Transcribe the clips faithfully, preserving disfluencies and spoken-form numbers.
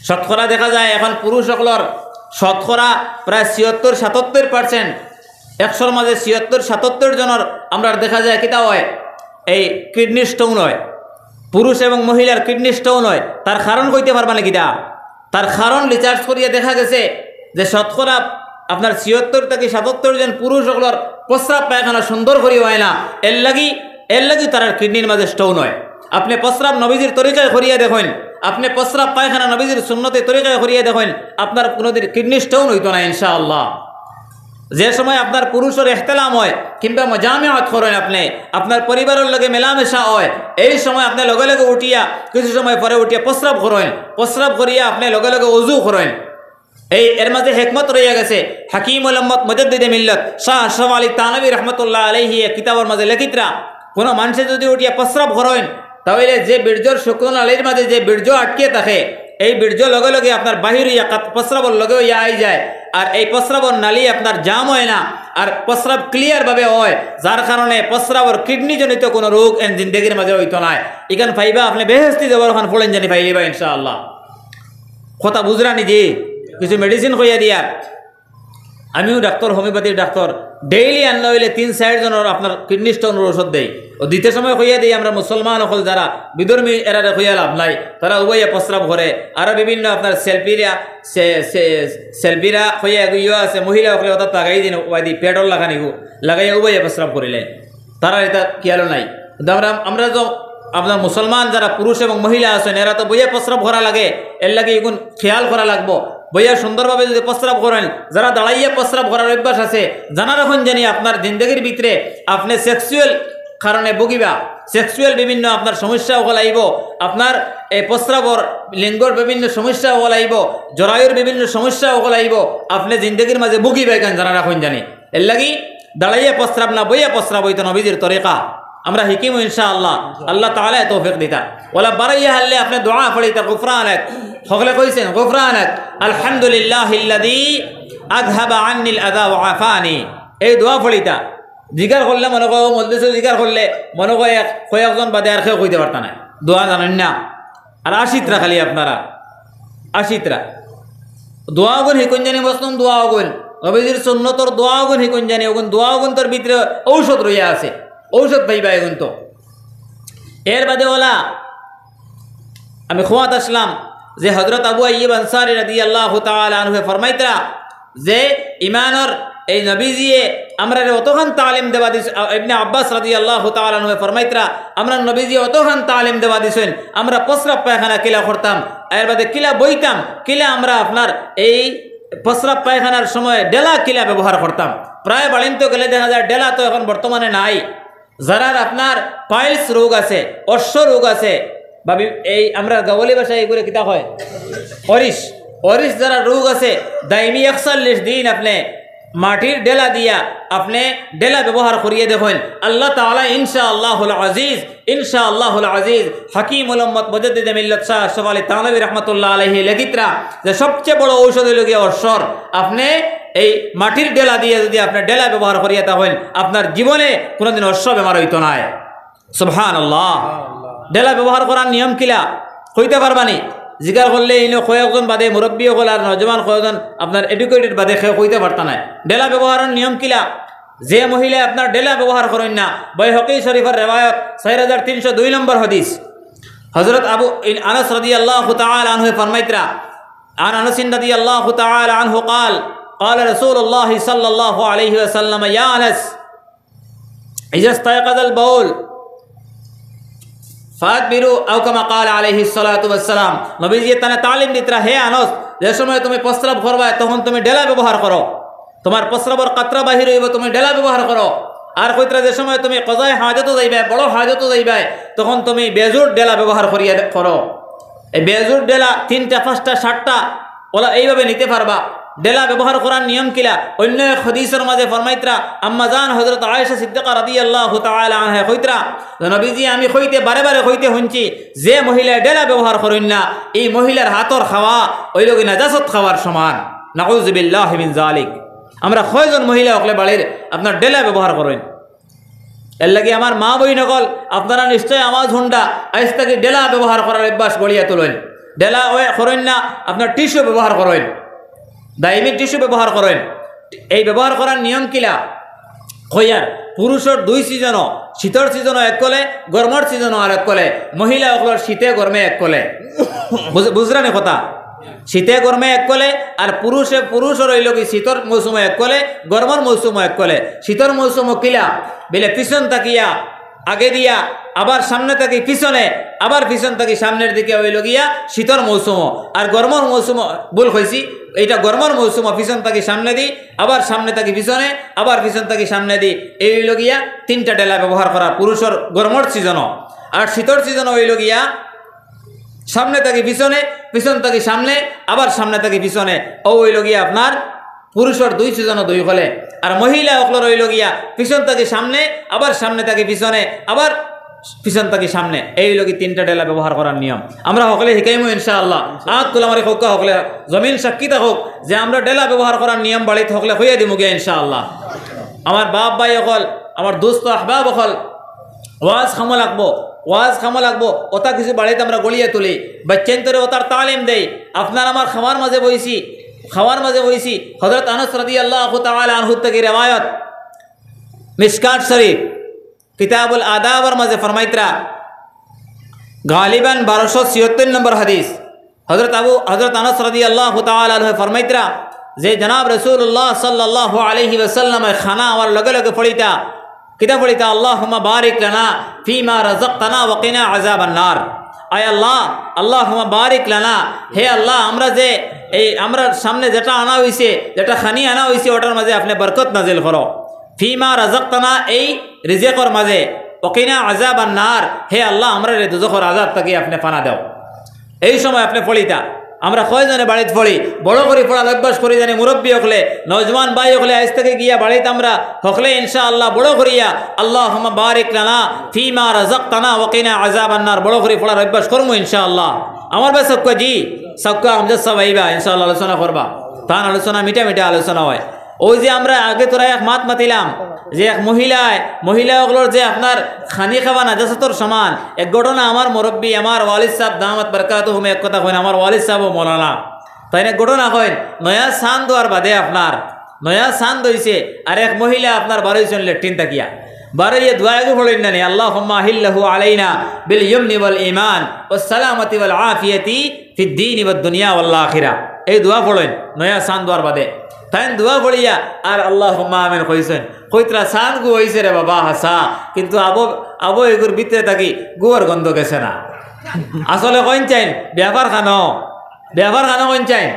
শতকরা দেখা যায় এখন পুরুষ অকলর শতকরা প্রায় ছিয়াত্তর সাতাত্তর পার্সেন্ট, একশোর মাঝে ছিয়াত্তর সাতাত্তর জনর আমরার দেখা যায় কিতা অয়, এই কিডনি স্টোন অয়। পুরুষ এবং মহিলার কিডনি স্টোন অয়, তার কারণ কইতে পারবা নি কিতা? তার কারণ রিসার্চ করিয়া দেখা গেছে যে শতকরা আপনার ছিয়াত্তর থাকি সাতাত্তর জন পুরুষ অকলর প্রস্রাব পায়খানা সুন্দর করি অয় না, এর লাগি, এর লাগি তারার কিডনির মাঝে স্টোন অয়। আপনে প্রস্রাব নবীজির তরিকায় করিয়া দেখইন, আপনে প্রস্রাব পায়খানা নবীজির সুন্নতি তরিকায় করিয়া দেখইন, আপনার কুনুদিন কিডনি স্টোন অইতো না ইনশাআল্লাহ। যে সময় আপনার পুরুষর ইহতিলাম অয় কিংবা মুজামেআত করইন আপনে, আপনার পরিবারর লগে মেলামেশা অয়, এই সময় আপনে লগে লগে উঠিয়া, কিছু সময় পরে উঠিয়া প্রস্রাব করইন, প্রস্রাব করিয়া আপনে লগে লগে অজু করইন। এই এর মাঝে হেকমত রইয়া গেছে। হাকিমুল উম্মত মুজাদ্দিদে মিল্লত শাহ আশরাফ আলী থানভী রহমতুল্লাহ আলাইহি এক কিতাবর মাঝে লেখিতরা, কোনো মানষে যদি উঠিয়া প্রস্রাব করইন, তাহলে যে বীর্যর শুক্রনালীর মাঝে যে বীর্য আটকে থাকে, এই বীর্য লগে লগে আপনার বাহির অইয়া কাত-, প্রস্রাবর লগে অইয়া আই যায়, আর এই প্রস্রাবর নালী আপনার জাম অয় না, আর প্রস্রাব ক্লিয়ার ভাবে অয়, যার কারণে প্রস্রাবর কিডনি জনিত কোনো রোগ এন জিন্দেগির মাঝে অইতো নায়। ইখান পাইবা আপনে বেহেস্তি জবর খান ফড়েন জানি পাইলিবা ইনশাআল্লাহ। কথা বুঝরা নি জি? কিছু মেডিসিন কইয়া দিয়ার। আমিও ডাক্তার, হোমিওপ্যাথির ডাক্তার, ডেইলি আন্না অইলে তিন চাইর জনর আপনার কিডনি স্টোনর ঔষধ দেই। ও দিতে সময় কইয়া দেই, আমরা মুসলমান অকল যারা বিধর্মী এরারে কইয়া লাভ নাই, তারা উবাইয়া প্রস্রাব করে, আরো বিভিন্ন আপনার সেলফিরা, সে-, সে-, সেলফিরা কইয়া এগু ইয়ো আছে, মহিলা অকলে অর্থাৎ লাগাই দিন, উবাই দি প্যাডর লাগানিগু, লাগাইয়া উবাইয়া প্রস্রাব করিলে। তারা ইতা খিয়ালও নাই। কিন্তু আমরা, আমরা তো আপনার মুসলমান যারা পুরুষ এবং মহিলা আছইন, এরা তো বইয়া প্রস্রাব করা লাগে, এর লাগি ইগুন খিয়াল করা লাগবো। বইয়া সুন্দরভাবে যদি প্রস্রাব করইন, যারা দাঁড়াইয়া প্রস্রাব করার অভ্যাস আছে, জানা রাখইন জানি আপনার জিন্দেগির ভিতরে আপনে সেক্সুয়াল কারণে ভুগিবা, সেক্সুয়াল বিভিন্ন আপনার সমস্যা অকল আইবো, আপনার এই প্রস্রাবর লিঙ্গর বিভিন্ন সমস্যা অকল আইবো, জরায়ুর বিভিন্ন সমস্যা অকল আইবো, আপনে জিন্দেগির মাঝে ভুগিবা, ইখান জানা রাখইন জানি। এর লাগি দাঁড়াইয়া প্রস্রাব না, বইয়া প্রস্রাব অইতো নবীজির তরিকা। আমরা হিকিমু ইনশাআল্লাহ, আল্লাহ তাআলায় তৌফিক দিতা। ওলা বারাইয়া হারলে আপনে দোয়া পড়িতা, গুফরানাক। হকলে কইছেন, গুফরানাক, আলহামদুলিল্লাহিল্লাযী আযহাবা আন্নিল আযা ওয়া আফানি। এই দোয়া পড়িতা। জিকার করলে মনে কয়, ও মজলিসে জিকার করলে মনে কয় এক, কয়েকজন বাদে আর কেউ কইতে পারতা নায়। দোয়া জানইন না। আর আশিতরা খালি আপনারা। আশিতরা। দোয়া অগুন হিকইন জানি, মসনুন দোয়া অগুন। নবীজির সুন্নতর দোয়া অগুন হিকইন জানি, অগুন দোয়া অগুন তার ভিতরে ঔষধ রইয়া আছে। ঔষধ পাইবা এগুন তো। এর বাদে ওলা আমি খুয়াত আসলাম যে হযরত আবু আইয়ুব আনসারী রাদিয়াল্লাহু তাআলা আনহু ফরমাইতরা যে ইমানর এই নবীজিয়ে আমরারে অতখান তালিম দেওয়া দিস-, আ, ইবনে আব্বাস রাদিয়াল্লাহু তাআলা আনহু ফরমাইতরা, আমরার নবীজিয়ে অতখান তালিম দেওয়া দিছইন, আমরা প্রস্রাব পায়খানা কিলা করতাম, এর বাদে কিলা বইতাম, কিলা আমরা আপনার এই প্রস্রাব পায়খানার সময় ডেলা কিলা ব্যবহার করতাম। প্রায় বাড়িন্ত গেলে দেখা যায় ডেলা তো এখন বর্তমানে নাই। যারার আপনার পাইলস রোগ আছে, অর্শ রোগ আছে, বা বি-, এই আমরা গাওয়ালি ভাষায় এগুলো কিতা হয়? অরিশ। অরিশ যারা রোগ আছে, দাইমি একচল্লিশ দিন আপনে মাটির ডেলা দিয়া আপনে ডেলা ব্যবহার করিয়া দেখইন। আল্লাহ তাআলা ইনশাআল্লাহুল আজিজ, ইনশাআল্লাহুল আজিজ, হাকিমুল উম্মত মুজাদ্দিদে মিল্লত শাহ আশরাফ আলী থানভী রহমতুল্লাহ আলাইহি লেখিতরা যে সবচেয়ে বড় ঔষধ অইলো গিয়া অর্শর। আপনে এই মাটির ডেলা দিয়া যদি আপনে ডেলা ব্যবহার করিয়া দেখইন, আপনার জীবনে কোনোদিন অর্শ বেমার অইতো নায়। সুবহানাল্লাহ। ডেলা ব্যবহার করার নিয়ম কিলা? কইতা পারবানি? জিকার করলে ইনো কয়েকজন বাদে মুরব্বি অকল আর নওজোয়ান কয়েকজন আপনার এডুকেটেড বাদে কেউ কইতা পারতা নায়। ডেলা ব্যবহারের নিয়ম কিলা? যে মহিলায় আপনার ডেলা ব্যবহার করইন না, বাইহাকী শরীফর রেওয়ায়ত, চাইর হাজার তিনশো দুই নম্বর হাদিস। হযরত আবু ইন-, আনাস রাদিয়াল্লাহু তাআলা আনহু ফরমাইতরা, عن أنس رضي الله تعالى عنه قال، قال رسول الله صلى الله عليه وسلم، يا أنس، إذا استيقظ البول فأدبروا، أو كما قال عليه الصلاة والسلام। নবীজি তানে তালিম দিতরা, হে আনস, যে সময় তুমি প্রস্রাব করবা, তখন তুমি ডেলা ব্যবহার করো। তোমার প্রস্রাবর কাতরা বাহির অইবো, তুমি ডেলা ব্যবহার করো। আর কইতরা, যে সময় তুমি কজায়ে হাজতো যাইবায়, বড় হাজতো যাইবায়, তখন তুমি বেজুর ডেলা ব্যবহার করিয়া দে-, করো। এই বেজুর ডেলা তিনটা, পাঁচটা, সাতটা, ওলা এইভাবে নিতে পারবা। ডেলা ব্যবহার করার নিয়ম কিলা? অন্য এক হাদিসর মাঝে ফরমাইতরা, আম্মাজান হযরত আয়েশা সিদ্দিকা রাদিয়াল্লাহু তাআলা আনহা কইতরা, নবীজি, আমি কইতে, বারে বারে কইতে হুনছি, যে মহিলায় ডেলা ব্যবহার করইন না, এই মহিলার হাতর খাওয়া অইলো গি নাজাসত খাওয়ার সমান। নাউযুবিল্লাহি মিন যালিক। আমরা কয়জন মহিলা অকলে বাড়ির আপনার ডেলা ব্যবহার করইন? এর লাগি আমার মা বইন অকল, আপনারা নিশ্চয় আওয়াজ হুনরা, আইজ থাকি ডেলা ব্যবহার করার অভ্যাস গড়িয়া তুলইন। ঢেলা অয় করইন না, আপনার টিস্যু ব্যবহার করইন, দাইমি টিস্যু ব্যবহার করইন। এই ব্যবহার করার নিয়ম কিলা? কইয়ার, পুরুষর দুই সিজনও, শীতর সিজনও এক কলে, গরমর সিজনও আর এক কলে, মহিলা অকলর শীতে গরমে এক কলে। বুঝ-, বুঝরানি কথা? শীতে গরমে এক কলে, আর পুরুষে, পুরুষর অইল কি শীতর মৌসুমও এক কলে, গরমর মৌসুমও এক কলে। শীতর মৌসুমও কিলা? বেলে পিছন থাকিয়া আগে দিয়া, আবার সামনে থাকি পিছনে, আবার পিছন থাকি সামনের দিকে অইল গিয়া শীতর মৌসুমও। আর গরমর মৌসুমও, ভুল কইছি, এইটা গরমর মৌসুমও পিছন থাকি সামনে দি, আবার সামনে থাকি পিছনে, আবার পিছন থাকি সামনে দি, এই অইল গিয়া তিনটা ঢেলা ব্যবহার করা পুরুষর গরমর সিজনও। আর শীতর সিজনও অইল গিয়া সামনে থাকি পিছনে, পিছন থাকি সামনে, আবার সামনে থাকি পিছনে, ও অইল গিয়া আপনার পুরুষর দুই সিজনও দুই কলে। আর মহিলা অকলর অইল গিয়া পিছন থাকি সামনে, আবার সামনে থাকি পিছনে, আবার পিছন থাকি সামনে। এই অইল কি তিনটা ঢেলা ব্যবহার করার নিয়ম। আমরা হকলে হিকাইমু ইনশাআল্লাহ। আত তুলা মারি কউক্কা হকলে, জমিন সাক্ষী থাকুক যে আমরা ঢেলা ব্যবহার করার নিয়ম বাড়িত হকলে কইয়া দিমু গিয়া ইনশাআল্লাহ। আমার বাপ ভাই অকল, আমার দোস্ত আহবাব অকল, ওয়াজ খামো লাগবো, ওয়াজ খামো লাগবো, ওটা কিছু বাড়িত আমরা গড়িয়া তুলি, বাচ্চাইন্তরে ওটার তালিম দেই। আপনার আমার খাওয়ার মাঝে বইছি, খাওয়ার মাঝে বইছি। হযরত আনাস রাদিয়াল্লাহু তাআলা আনহু থাকি রেওয়ায়ত, মিশকাত শরীফ, কিতাবুল আদাবর মাঝে ফরমাইতরা, গালিবান বারোশো ছিয়াত্তর নম্বর হাদিস। হযরত আবু, হযরত আনাস রাদিয়াল্লাহু তাআলা আনহু ফরমাইতরা যে জনাব রাসূলুল্লাহ সাল্লাল্লাহু আলাইহি ওয়াসাল্লাম খানা অওয়ার লগে লগে পড়িতা, কিতা পড়িতা? আল্লাহুম্মা বারিক লানা ফিমা রাযাকতানা ওয়া কিনা আযাবান নার। আয় আল্লাহ, আল্লাহুম্মা বারিক লানা, হে আল্লাহ, আমরা যে এই আমরার সামনে যেটা আনা অইছে, যেটা খানি আনা অইছে, ওটার মাঝে আপনে বরকত নাজিল করো। ফিমা রাযাকতানা, এই রিজিকর মাঝে, ওয়া কিনা আযাবান নার, হে আল্লাহ, আমরারে দুজখর আযাব থাকি আপনে পানা দেও। এই সময় আপনে পড়িতা। আমরা কয়জনে বাড়িত পড়ি, বড় করি পড়ার অভ্যাস করি জানি মুরব্বি অকলে, নওজোয়ান ভাই অকলে, আইজ থাকি গিয়া বাড়িত আমরা হকলে ইনশাআল্লাহ বড় করিয়া, আল্লাহুম্মা বারিক লানা ফিমা রাযাকতানা ওয়া কিনা আযাবান নার, বড় করি পড়ার অভ্যাস করমু ইনশাআল্লাহ। আমার ভাই সবকা জি, সবকা আমজাদ সাব আইবা ইনশাআল্লাহ, আলোচনা করবা। তান আলোচনা মিঠা মিঠা আলোচনা হয়। ওই যে আমরা আগে তোরা এক মাত মাতিলাম, যে এক মহিলায়, মহিলা অকলর যে আপনার খানি খাওয়া নাজাসতর সমান, এক ঘটনা আমার মুরব্বি, আমার ওয়ালিদ সাব দামাত বারাকাতুহুম এক কথা কইন, আমার ওয়ালিদ সাবও মৌলানা। তাইন এক ঘটনা কইন, নয়া চান্দ অওয়ার বাদে আপনার, নয়া চান্দ অইছে, আর এক মহিলা আপনার বারইছইন লেট্রিন থাকিয়া, বারইয়া দোয়া এগু পড়ইন নানি, আল্লাহুম্মা আহিল্লাহু আলাইনা বিল ইয়ামনি ওয়াল ঈমান ওয়াস সালামাতি ওয়াল আফিয়াতি ফিদ দীনি ওয়াদ দুনিয়া ওয়াল আখিরা। এই দোয়া পড়ইন নয়া চান্দ অওয়ার বাদে। তাইন দোয়া পড়িয়া আর আল্লাহুম্মা আমিন কইছইন। কইতরা চান্দ গু অইছে রে বাবা হাছা, কিন্তু আবো, আবো এগুর ভিতরে থাকি গুর গন্ধ গেছে না। আসলে কইন চাইন, ব্যাপার খানো, ব্যাপার খানো কইন চাইন।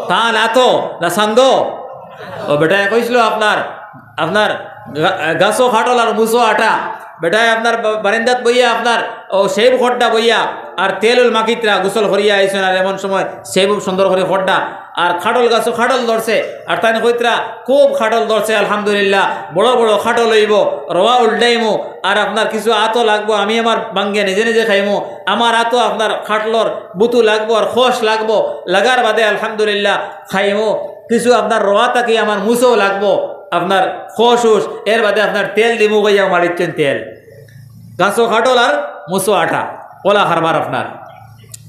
তান আতো না চান্দ। ও বেটায় কইছিল আপনার, আপনার গা-, গাছো খাটল আর মুছো আটা। বেটায় আপনার বা-, বারিন্দাত বইয়া আপনার ও সেব খড্ডা বইয়া আর তেলুল মাখিতরা গোসল করিয়া আইছইন, আর এমন সময় সেব সুন্দর করি খড্ডা আর খাটল গাছো খাটল ধরছে, আর তাইন কইতরা খুব খাটল ধরছে, আলহামদুলিল্লাহ, বড় বড় খাটল অইবো, রওয়া উল্টাইমু, আর আপনার কিছু আতো লাগবো, আমি আমার বাঙ্গিয়া নিজে নিজে খাইমু, আমার আতো আপনার খাটলর বুতু লাগবো আর খোশ লাগবো, লাগার বাদে আলহামদুলিল্লাহ খাইমু, কিছু আপনার রওয়া থাকি আমার মুছো লাগবো, আপনার খোশ উশ, এর বাদে আপনার তেল দিমু কইয়া মারিচ্ছইন তেল। গাছো খাটল আর মুছো আটা, ওলা কারবার আপনার।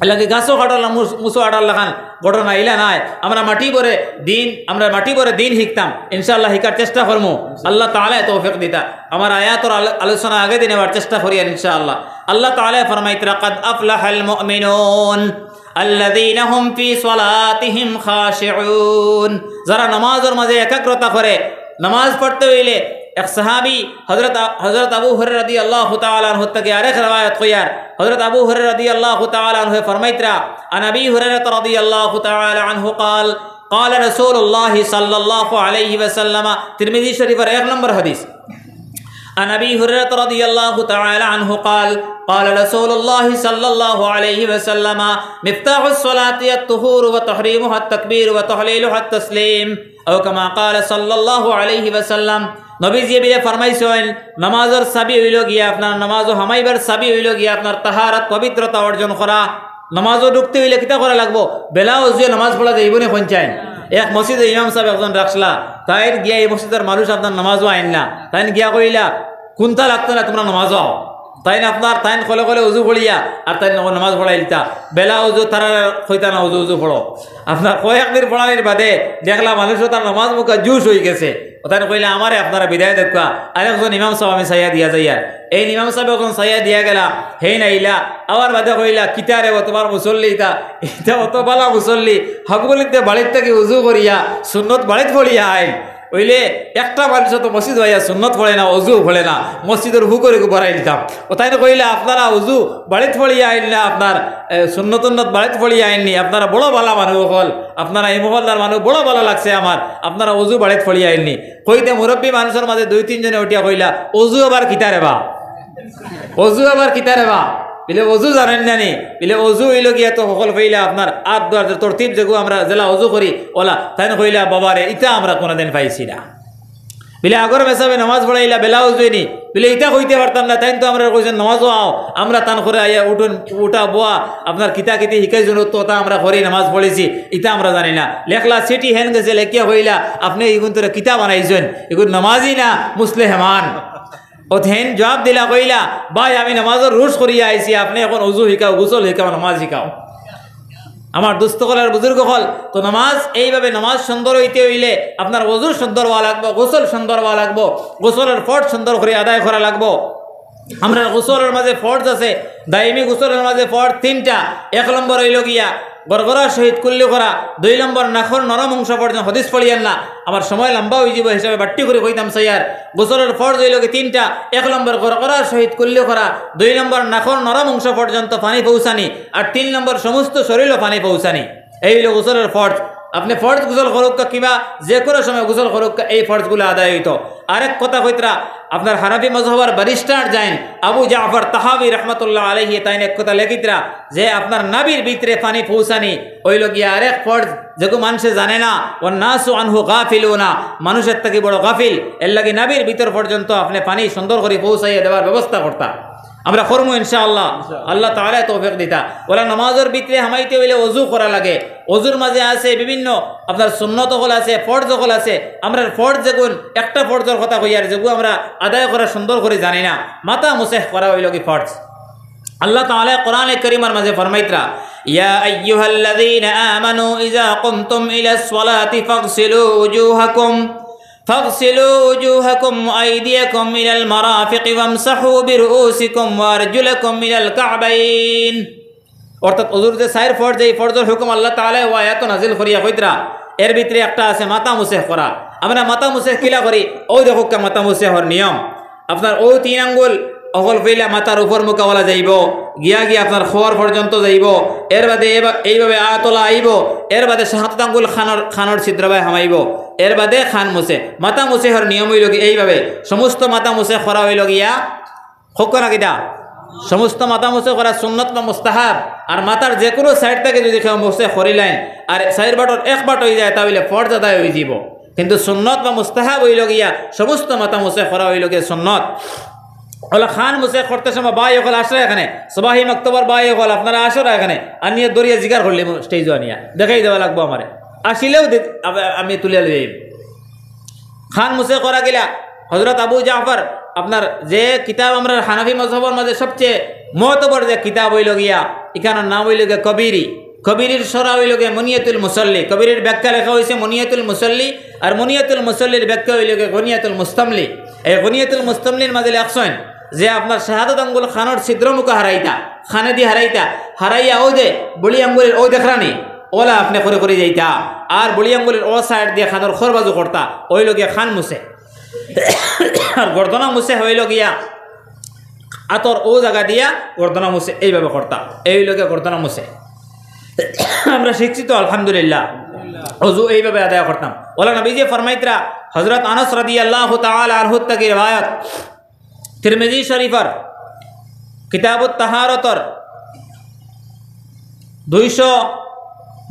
এর লাগি গাছো খাটল আর মুছ-, মুছো আটার লাখান ঘটনা ইলা নায়। আমরা মাটি ভরে দিন, আমরা মাটি ভরে দিন হিকতাম, ইনশাআল্লাহ হিকার চেষ্টা করমু। আল্লাহ তাআলায় তৌফিক দিতা। আমার আয়াতর আলো-, আলোচনা আগে দিন আবার চেষ্টা করিয়ার ইনশাআল্লাহ। আল্লাহ তাআলায় ফরমাইতরা, "কাদ আফলাহাল মুমিনুন আল্লাযীনা হুম ফি সালাতিহিম খাশিউন।" যারা নামাজর মাঝে একাগ্রতা করে, নামাজ পড়তে অইলে এক সাহাবী হযরত আ-, হযরত আবু হুরায়রা রাদিয়াল্লাহু তাআলা আনহু থাকি আরেক রেওয়ায়াত কইয়ার, হযরত আবু হুরায়রা রাদিয়াল্লাহু তাআলা আনহু ফরমাইতরা, আন আবি হুরায়রা রাদিয়াল্লাহু তাআলা আনহু ক্বাল, ক্বালা রাসূলুল্লাহ সাল্লাল্লাহু আলাইহি ওয়াসাল্লাম, তিরমিজি শরীফর এক নম্বর হাদিস। عن أبي هريرة رضي الله تعالى عنه قال، قال رسول الله صلى الله عليه وسلم، مفتاح الصلاة الطهور وتحريمها التكبير وتحليلها التسليم، أو كما قال صلى الله عليه وسلم। নবীজিয়ে ফরমাইছইন, নামাজর চাবি অইলো গিয়া আপনার, নামাজো হামাইবার চাবি অইলো গিয়া আপনার তাহারাত, পবিত্রতা অর্জন করা। নামাজো ঢুকতে অইলে কিতা করা লাগবো? বেলা অজুয়ে নামাজ পড়া যাইবো নি কইন চাইন? এক মসজিদো ইমাম সাব একজন রাখছলা, তাইন গিয়া ই মসজিদর মানুষ আপনার নামাজো আইন না, তাইন গিয়া কইলা, "কুন্তা লাগতো না, তুমরা নামাজো আও।" তাইন আপনার, তাইন খলে খলে উজু পড়িয়া, আর তাইন নমাজ পড়াইলিতা। বেলা উজু তারা কইতা না, উজু, উজু পড়ো। আপনার কয়েকদিন পড়ানির বাদে দেখলা মানুষ তার নমাজ মুখা জুশ অইগেছে। ও তাইন কইলা, "আমারে আপনারা বিদায় দেউক্কা, আরেকজন ইমাম সাব আমি চাইয়া দিয়া যাইয়ার।" এই ইমাম সাব একজন চাইয়া দিয়া গেলা, হেইন আইলা, আবার বাদে কইলা, "কিতা রে বা তুমার মুসল্লি ইতা, ইতা অত বালা মুসল্লি, হকবলিতে বাড়িত থাকি উজু করিয়া, সুন্নত বাড়িত পড়িয়া আইল।" অইলে একটা মানুষ তো মসজিদ আইয়া সুন্নত পড়ে না, অজু পড়ে না, মসজিদর হুকরে বাড়াইলিতাম। ও তাইন কইলা, "আপনারা উজু বাড়িত পড়িয়া আইন না, আপনার, এ, সুন্নত উন্নত বাড়িত পড়িয়া আইননি, আপনারা বড় বালা মানুষ অকল, আপনারা এই মহল্লার মানুষ বড় বালা লাগছে আমার, আপনারা উজু বাড়িত পড়িয়া আইননি।" কইতে মুরব্বি মানুষর মাঝে দুই তিনজনে উঠিয়া কইলা, "অজু আবার কিতা রে বা? অজু আবার কিতা রে বা?" বিলে, "অজু জানইন না নি?" বিলে, "অজু অইলো গিয়া তো হকল ফেইলা আপনার আত ধোয়ার যে তরতিব যেগু আমরা যেলা অজু করি, ওলা।" তাইন কইলা, "বাবা রে, ইতা আমরা কোনোদিন পাইছি না।" বিলে, "আগর মেসাবে নামাজ পড়াইলা, বেলা উজু অয়নি।" বিলে, "ইতা কইতে পারতাম না, তাইন তো আমরা কইছেন নামাজও আও, আমরা তান করে আইয়া উঠুন, উঠা বওয়া, আপনার কিতা কিতি হিকাইছইন তো তা আমরা করি নামাজ পড়িছি, ইতা আমরা জানি না।" লেখলা চিঠি হেন গেছে, লেখিয়া কইলা, "আপনে ইগুন তোরে কিতা বানাইছইন? ইগুন নামাজি না মুসলেহমান?" অত হেন জবাব দিলা, কইলা, "ভাই, আমি নামাজর রুশ করিয়া আইছি, আপনে এখন অজু হিকাও, গোসল হিকাও, নামাজ হিকাও।" আমার দোস্ত অকল আর বুজুর্গ অকল, তো নামাজ এইভাবে, নামাজ সুন্দর অইতে অইলে আপনার অজু সুন্দর অওয়া লাগবো, গোসল সুন্দর অওয়া লাগবো, গোসলর ফরজ সুন্দর করি আদায় করা লাগবো। আমরার গোসলর মাঝে ফরজ আছে, দাইমি গোসলর মাঝে ফরজ তিনটা। এক নম্বর অইলো গিয়া গড়গড়ার সহিত কুল্লি করা, দুই নম্বর নাকর নরম অংশ পর্যন্ত, হাদিস পড়িয়ার না, আমার সময় লম্বা অইযিবো হিসাবে বাট্টি করি কইতাম চাইয়ার। গোসলর ফরজ অইলো গি তিনটা, এক নম্বর গড়গড়ার সহিত কুল্লি করা, দুই নম্বর নাকর নরম অংশ পর্যন্ত পানি পৌঁছানি, আর তিন নম্বর সমস্ত শরীরও পানি পৌঁছানি। এই অইলো গোসলর ফরজ। আপনে ফরজ গোসল করউক্কা কিবা যে কোনো সময় গোসল করউক্কা, এই ফরজগুলা আদায় অইতো। আরেক কথা কইতরা, আপনার হানাফি মজহবর ব্যারিস্টার যাইন আবু জাফর তাহাবি রহমতুল্লাহ আলাইহি, তাইন এক কথা লেখিতরা যে আপনার নাভির ভিতরে পানি পৌঁছানি অইলো গিয়া আরেক ফরজ, যেগু মানষে জানে না, ওয়ান নাসু আনহু গাফিলুনা, মানুষ এর থাকি বড় গাফিল। এর লাগি নাভির ভিতর পর্যন্ত আপনে পানি সুন্দর করি পৌঁছাইয়া দেওয়ার ব্যবস্থা করতা। আমরা করমু ইনশাআল্লাহ। ইনশাআল্লাহ। আল্লাহ তাআলায় তৌফিক দিতা। ওলা নামাজর ভিতরে হামাইতে অইলে অজু করা লাগে। অজুর মাঝে আছে বিভিন্ন আপনার সুন্নত অকল আছে, ফরজ অকল আছে। আমরার ফরজ যেগুন, একটা ফরজর কথা কইয়ার, যেগু আমরা আদায় করা সুন্দর করি জানি না, মাথা মুসেহ করা অইলো গি ফরজ। আল্লাহ তাআলায় কোরআনে করিমর মাঝে ফরমাইতরা, "ইয়া আইয়ুহাল্লাযীনা আমানু ইযা কুমতুম ইলাস সালাতি ফাগসিলু উজুহাকুম, ফাগসিলু উজুহাকুম ওয়া আইদিয়াকুম ইলাল মারাফিকি ওয়ামসাহু বিরুউসিকুম ওয়া আরজুলাকুম ইলাল কাবাইন।" অর্থাৎ অজুর যে চাইর ফরজ, এই ফরজর হুকুম আল্লাহ তাআলায় অউ আয়াত নাজিল করিয়া কইতরা, এর ভিতরে একটা আছে মাথা মুসেহ করা। আমরা মাথা মুসেহ কিলা করি? অউ দেখউক্কা মাথা মুসেহর নিয়ম। আপনার অউ তিন আঙ্গুল অকল ফেইলা মাথার উপর মুকাওয়ালা যাইবো, গিয়া গিয়া আপনার খোয়ার পর্যন্ত যাইবো, এর বাদে এবা-, এইভাবে আতলা আইবো, এর বাদে সাত আঙ্গুল খানর, খানর ছিদ্রবায় হামাইবো, এর বাদে খান মুছে। মাথা মুছেহর নিয়ম অইলো গি এইভাবে, সমস্ত মাথা মুছে করা অইলো গিয়া, হক না কিতা? সমস্ত মাথা মুছে করা সুন্নত বা মুস্তাহাব। আর মাথার যে কোনো সাইড থাকি যদি কেউ মুছে করিলাইন, আর চাইর বাটর এক বাট অইযায়, তা অইলে ফরজ আদায় অইযিবো। কিন্তু সুন্নত বা মুস্তাহাব অইলো গিয়া সমস্ত মাথা মুছে করা অইলো গিয়া সুন্নত। অলা খান মুছে করতে সময় ভাই অকল আছরা এখানে, সবাহি মক্তবর ভাই অকল আপনারা আছরা এখানে, আনিয়া দরিয়া জিকার করলে স্টেজো আনিয়া দেখাই দেওয়া লাগবো আমারে, আসিলেও দে-, আব-, আমি তুলিয়া লই আইব। খান মুছে করা গিলা হযরত আবু জাফর, আপনার যে কিতাব আমরার হানাফি মজহবর মাঝে সবচেয়ে মতবর যে কিতাব অইলো গিয়া, ইখানর নাম অইলো গিয়া কবিরি। কবিরির শরহ অইলো গিয়া মুনিয়াতুল মুসল্লি, কবিরির ব্যাখ্যা লেখা অইছে মুনিয়াতুল মুসল্লি, আর মুনিয়াতুল মুসল্লির ব্যাখ্যা অইলো গিয়া গুনিয়াতুল মুস্তামলি। এই গুনিয়াতুল মুস্তামলির মাঝে লেখছইন যে আপনার শাহাদত আঙ্গুল খানর ছিদ্র মুখা হারাইতা, খানেদি হারাইতা, হারাইয়া অউ যে বুড়ি আঙ্গুলের অউ দেখরানি, অলা আপনে করি করি যাইতা, আর বুড়ি আঙ্গুলের অউ সাইড দিয়া খানর খর বাজু করতা, অইলো গিয়া খান মুছে। আর গর্দনা মুছে অইলো গিয়া আতর অউ জাগা দিয়া গর্দনা মুছে এইভাবে করতা, এই অইলো গিয়া গর্দনা মুছে। আমরা শিখছি তো, আলহামদুলিল্লাহ, অজু এইভাবে আদায় করতাম। অলা নবীজি ফরমাইতরা, হযরত আনাস রাদিয়াল্লাহু তাআলা আনহু থাকি রিওয়ায়াত, তিরমিজি শরীফর কিতাবুত তাহারতর দুইশো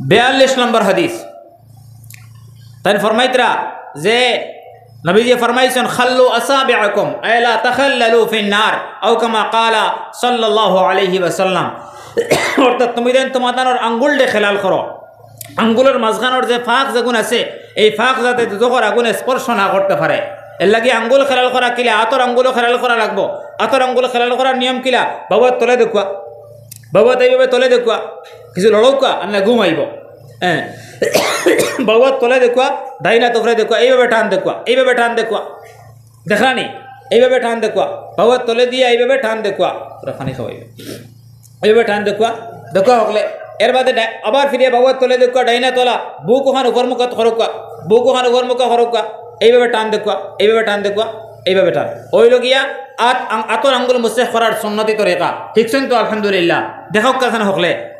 বিয়াল্লিশ নম্বর হাদিস। তাইন ফরমাইতরা যে নবীজি ফরমাইছইন, "খাল্লু আসাবিআকুম, আই লা তাখাল্লালু ফিন নার", আও কামা ক্বালা সাল্লাল্লাহু আলাইহি ওয়াসাল্লাম। অর্থাৎ তুমিতাইন তুমাতানর আঙ্গুলরে খেলাল করো, আঙ্গুলর মাঝখানর যে ফাঁক যেগুন আছে, এই ফাঁক যাতে দুজখর আগুনে স্পর্শ না করতে পারে। এর লাগি আঙ্গুল খেলাল করা কিলা, আতর আঙ্গুলও খেলাল করা লাগবো। আতর আঙ্গুল খেলাল করার নিয়ম কিলা? বাউয়াত তলে দেখুয়া, বাউয়াত এইভাবে তলে দেখুয়া, কিছু লড়ুকা, আর না ঘুমাইব। হ্যাঁ, বাউয়াত তলে দেখুয়া, ডাইনাত উপরে দেখুয়া, এইভাবে টান দেখুয়া, এইভাবে টান দেখুয়া। দেখলানি? এইভাবে টান দেখুয়া। বাউয়াত তলে দিয়া এইভাবে টান দেখুয়া। তোরা পানি খাওয়াইবে। এইভাবে টান দেখুয়া। দেখুয়া হকলে। এর বাদে ডা-, আবার ফিরিয়া বাউয়াত তলে দেখুয়া, ডাইনাত অলা। বুক ওখান উপর মুখা করুকা। বুক ওখান উপর মুখা করুকা। এইভাবে টান দেখুয়া। এইভাবে টান দেখুয়া। এইভাবে টান। অইলো গিয়া আত-, আং-, আতর আঙ্গুল মুসেহ করার সুন্নতি তরিকা। ঠিক শুন তো, আলহামদুলিল্লাহ। দেখউক্কা খান হকলে।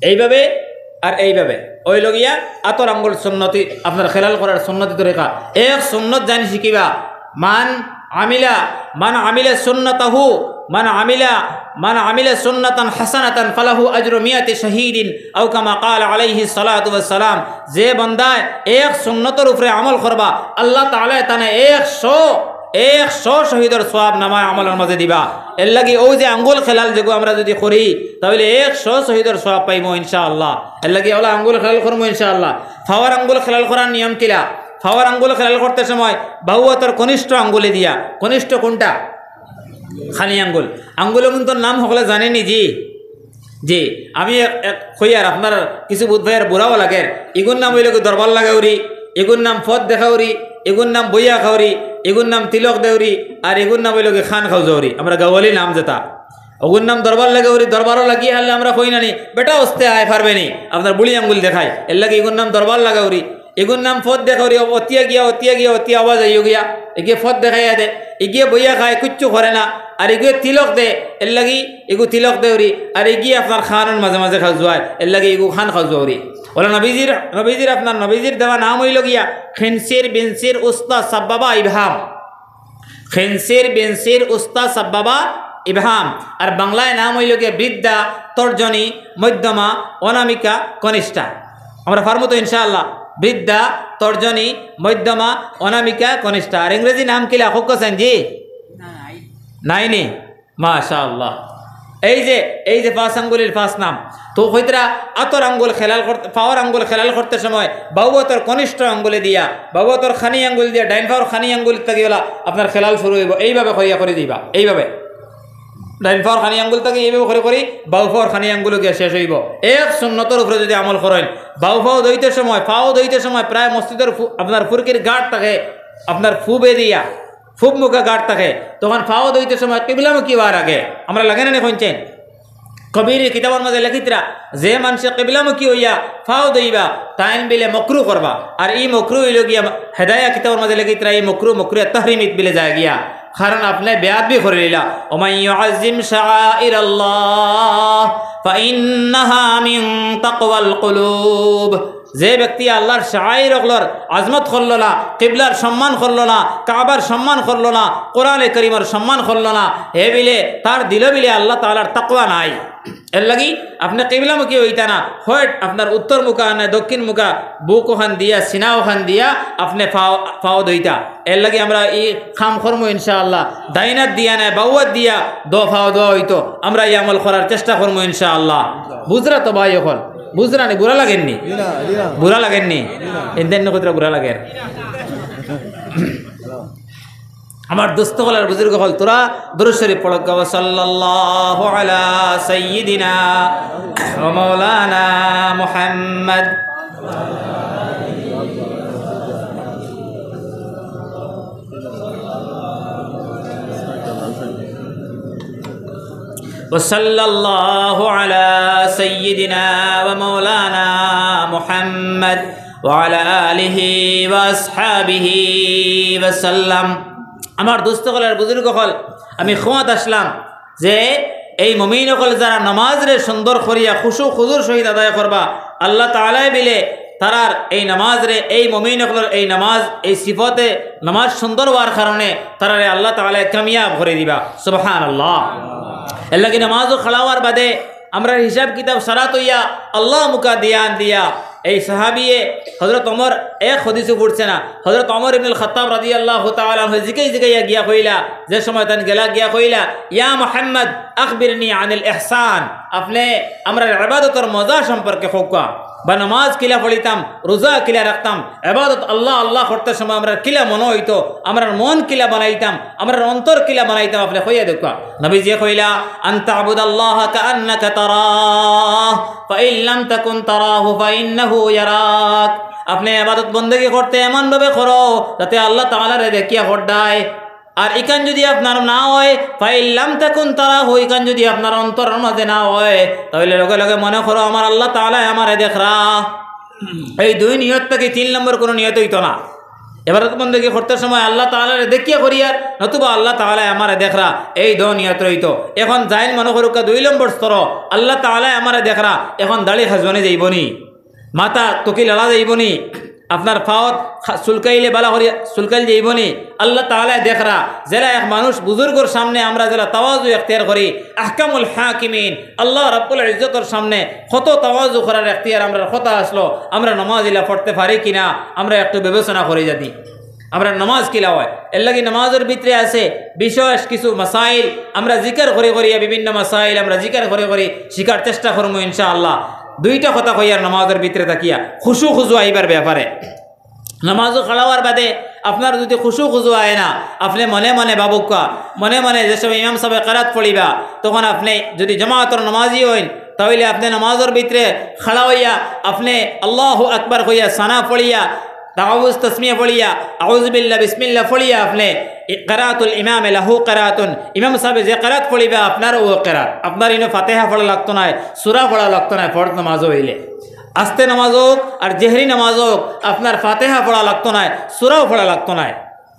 এইভাবে আর এইভাবে। অইলো গিয়া আতর আঙ্গুল সুন্নতি আপনার খেলাল করার সুন্নতি তরিকা। এক সুন্নত জানি শিখিবা, মান আমিলা, মান আমিলা সুন্নাতাহু, মান আমিলা, মান আমিলা সুন্নাতান হাসানাতান ফালাহু আজরু মিয়াতি শাহীদিন, আও কামা ক্বালা আলাইহিস সালাতু ওয়াস সালাম। যে বান্দায় এক সুন্নতর উপরে আমল করবা, আল্লাহ তাআলায় তানে একশো, একশো শহীদর সওয়াব নামায় আমলর মাঝে দিবা। এর লাগি অউ যে আঙ্গুল খেলাল যেগু আমরা যুদি করি, তাইলে একশো শহীদর সওয়াব পাইমু ইনশাআল্লাহ। এর লাগি অলা আঙ্গুল খেলাল করমু ইনশাআল্লাহ। ফাওর আঙ্গুল খেলাল করার নিয়ম কিলা? ফাওর আঙ্গুল খেলাল করতে সময় বাউ আতর কনিষ্ঠ আঙ্গুলে দিয়া, কনিষ্ঠ কুনটা? খানি আঙ্গুল। আঙ্গুল অগুইন্তর নাম হকলে জানেনি জি? জি, আমি এক, এক কইয়ার আপনার কিছু বুধ ভাইয়ার বুরাও লাগের। ইগুর নাম অইলো গি দরবার লাগাউরি, ইগুর নাম ফথ দেখাউরি, ইগুর নাম বইয়া খাউরি, ইগুর নাম তিলক দেউরি, আর ইগুর নাম অইলো গি খান খাউজাউরি। আমরা গাওয়ালি নাম যেটা। অগুর নাম দরবার লাগাউরি, দরবারও লাগিয়া হারলে আমরা কই না নি, বেটা অস্তে আয় পারবে নি, আপনার বুড়ি আঙ্গুল দেখায়। এর লাগি ইগুর নাম দরবার লাগাউরি। ইগুর নাম ফথ দেখাউরি, অতিয়া গিয়া, অতিয়া গিয়া, অতিয়া আওয়াজ আইও গিয়া। ইগিয়ে ফথ দেখাইয়া দে, ইগিয়ে বইয়া খায়, কিচ্ছু করে না। আর ইগিয়ে তিলক দে, এর লাগি ইগু তিলক দেউরি। আর ইগিয়ে আপনার খানর মাঝে মাঝে খাউজুয়ায়, এর লাগি ইগু খান খাউজুয়াউরি। অলা নবীজির, নবীজির আপনার নবীজির দেওয়া নাম অইলো গিয়া খিনসির, বিনসির, উস্তা, সাব্বাবা, ইবহাম। খিনসির, বিনসির, উস্তা, সাব্বাবা, ইবহাম। আর বাংলায় নাম অইলো গিয়া বৃদ্ধা, তর্জনী, মধ্যমা, অনামিকা, কনিষ্ঠা। আমরা পারমু তো ইনশাআল্লাহ? বৃদ্ধা, তর্জনী, মধ্যমা, অনামিকা, কনিষ্ঠা। আর ইংরেজি নাম কিলা? কউক্কা চাইন জি? নাইনি? মাশাআল্লাহ। এই যে, এই যে পাঁচ আঙ্গুলির পাঁচ নাম, তো কইতরা আতর আঙ্গুল খেলাল করতে, ফাওর আঙ্গুল খেলাল করতে সময় বাউ আতর কনিষ্ঠ আঙ্গুলে দিয়া, বাউ আতর খানি আঙ্গুল দিয়া, ডাইন ফাওর খানি আঙ্গুল থাকি অলা আপনার খেলাল শুরু অইবো। এইভাবে করিয়া করি দিবা, এইভাবে। ডাইন ফাওর খানি আঙ্গুল থাকি এইভাবে করি করি বাউ ফাওর খানি আঙ্গুলো গিয়া শেষ অইবো। এক সুন্নতর উপরে যুদি আমল করইন, বাউ ফাও ধইতে সময়, ফাও ধইতে সময় প্রায় মসজিদর ফু-, আপনার ফুরকির গাট থাকে, আপনার ফুবে দিয়া, ফুব মুখা গাট থাকে, তখন ফাও ধইতে সময় কিবলামুখী অওয়ার আগে। আমরা লাগে না নি কইনছেন? কবির কিতাবর মাঝে লেখিতরা, যে মানষে কিবলামুখী অইয়া ফাও ধইবা, তাইন বিলে মকরু করবা। আর ই মকরু অইলো গিয়া হেদায়া কিতাবর মাঝে লেখিতরা, ই মকরু, মকরু তাহরিমিত বিলে যায় গিয়া। কারণ আপনে বেয়াদবি করিলিলা। ওমান ইউআজ্জিম শাআইরাল্লাহ ফাইন্নাহা মিন তাকওয়াল কুলুব। যে ব্যক্তি আল্লাহর শাআইর অকলর আজমত করলো না, কিবলার সম্মান করলো না, কাবার সম্মান করলো না, কোরআনে করিমর সম্মান করলো না, হে বিলে তার দিলো বিলে আল্লাহ তাআলার তাকওয়া নাই। এর লাগি আপনে কিবলামুখী অইতা না, হয় আপনার উত্তর মুখা না দক্ষিণ মুখা, বুক ওখান দিয়া, সিনা ওখান দিয়া আপনে ফাও, ফাও ধইতা। এর লাগি আমরা ই কাম করমু ইনশাআল্লাহ। ডাইনাত দিয়া নায়, বাউয়াত দিয়া দো ফাও ধওয়া অইতো। আমরা ই আমল করার চেষ্টা করমু ইনশাআল্লাহ। বুঝরা তো ভাই অকল? বুঝরা নি? বুরা লাগের নি? জি না, জি না। বুরা লাগের নি? জি না। এনদেন নকতরা বুরা লাগের। আমার দোস্ত অকল আর বুজুর্গ অকল, তোরা দুরূদ শরীফ পড়ো। ওয়া সাল্লাল্লাহু আলা সাইয়্যিদিনা ওয়া মাওলানা মুহাম্মদ। وصلى الله على سيدنا ومولانا محمد وعلى آله وأصحابه وسلم। আমার দোস্ত অকল আর বুজুর্গ অকল, আমি কওয়াত আছলাম যে এই মুমিন অকল যারা নামাজরে সুন্দর করিয়া খুশু খুজুর সহিত আদায় করবা, আল্লাহ তাআলায় বিলে তারার এই নামাজরে, এই মুমিন অকলর এই নামাজ, এই সিফতে নামাজ সুন্দর অওয়ার কারণে তারারে আল্লাহ তাআলায় কামিয়াব করি দিবা। সুবহানাল্লাহ। এর লাগি নামাজো খাড়া অওয়ার বাদে আমরার হিসাব কিতাব সারা থইয়া আল্লাহ মুখা ধিয়ান দিয়া এই সাহাবিয়ে হযরত ওমর এক হাদিসও পড়ছে না। হযরত ওমর ইবনুল খাত্তাব রাদিয়াল্লাহু তাআলা আনহু জিগাই জিগাইয়া গিয়া কইলা, যে সময় তান গেলা গিয়া কইলা, "ইয়া মুহাম্মদ, আখবিরনি আনিল ইহসান।" আপনে আমরার ইবাদতর মজা সম্পর্কে কউক্কা। বা নামাজ কিলা পড়িতাম, রোজা কিলা রাখতাম, ইবাদত আল্লাহ আল্লাহ করতে সময় আমরার কিলা মনো অইতো, আমরার মন কিলা বানাইতাম, আমরার অন্তর কিলা বানাইতাম, আপনে কইয়া দেউক্কা। নবীজিয়ে কইলা, "আন তা'বুদাল্লাহা কাআন্নাকা তারাহ, ফাইন লাম তাকুন তারাহু ফাইন্নাহু ইয়ারাক।" আপনে ইবাদত বন্দেগী করতে এমন ভাবে করো যাতে আল্লাহ তাআলারে দেখিয়া কররায়। আর ইখান যুদি আপনার না অয়, ফাইন লাম তাকুন তারাহু, ইখান যুদি আপনার অন্তরর মাঝে না অয়, তাইলে লগে লগে মনে করো আমার আল্লাহ তাআলায় আমারে দেখরা। এই দুই নিয়ত থাকি তিন নম্বর কুনু নিয়ত অইতো না। ইবাদত বন্দেগী করতে সময় আল্লাহ তাআলারে দেখিয়া করিয়ার, নতুবা আল্লাহ তাআলায় আমারে দেখরা, এই দুই নিয়ত রইতো। এখন যাইন মনো করউক্কা দুই নম্বর স্তর, আল্লাহ তাআলায় আমারে দেখরা, এখন দাড়ি খাজওয়ানি যাইবো নি? মাথা টুকি লাড়া যাইবো নি? আপনার পাওত খা-, চুলকাইলে বালা করি চুলকাইল যাইবো নি? আল্লাহ তাআলায় দেখরা। যেলা এক মানুষ বুজুর্গর সামনে আমরা যেলা তাওয়াজু এখতিয়ার করি, আহকামুল হাকিমিন, আল্লাহ রাব্বুল ইজ্জতর সামনে কত তাওয়াজু করার এখতিয়ার আমরার কথা আছলো, আমরা নামাজ ইলা পড়তে পারি কিনা, আমরা একটু বিবেচনা করি যদি। আমরার নামাজ কিলা অয়? এরলাগি নামাজর ভিতরে আছে বিশেষ কিছু মাসাইল, আমরা জিকির করি করিয়া বিভিন্ন মাসাইল আমরা জিকির করি করি শিখার চেষ্টা করমু ইনশাআল্লাহ। দুইটা কথা কইয়ার নামাজর ভিতরে থাকিয়া খুশু খুজু আইবার ব্যাপারে। নামাজো খাড়া অওয়ার বাদে আপনার যুদি খুশু খুজু আয় না, আপনে মনে মনে ভাবউক্কা, মনে মনে যে সময় ইমাম সাবে কেরাত পড়িবা, তখন আপনে যুদি জামাতর নামাজি অইন, তাইলে আপনে নামাজর ভিতরে খাড়া অইয়া আপনে আল্লাহু আকবার কইয়া সানা পড়িয়া তাউজ তসমিয়া পড়িয়া, আউযু বিল্লাহ, বিসমিল্লাহ পড়িয়া আপনে ই-, কেরাতুল ইমামে লাহু কেরাতুন, ইমাম সাবে যে কেরাত পড়িবা আপনারও অউ কেরাত। আপনার ইনো ফাতেহা পড়া লাগতো নায়, সূরা পড়া লাগতো নায়, ফরজ নামাজো অইলে। আস্তে নামাজ অউক আর জেহরি নামাজ অউক, আপনার ফাতেহা পড়া লাগতো নায়, সূরাও পড়া লাগতো নায়।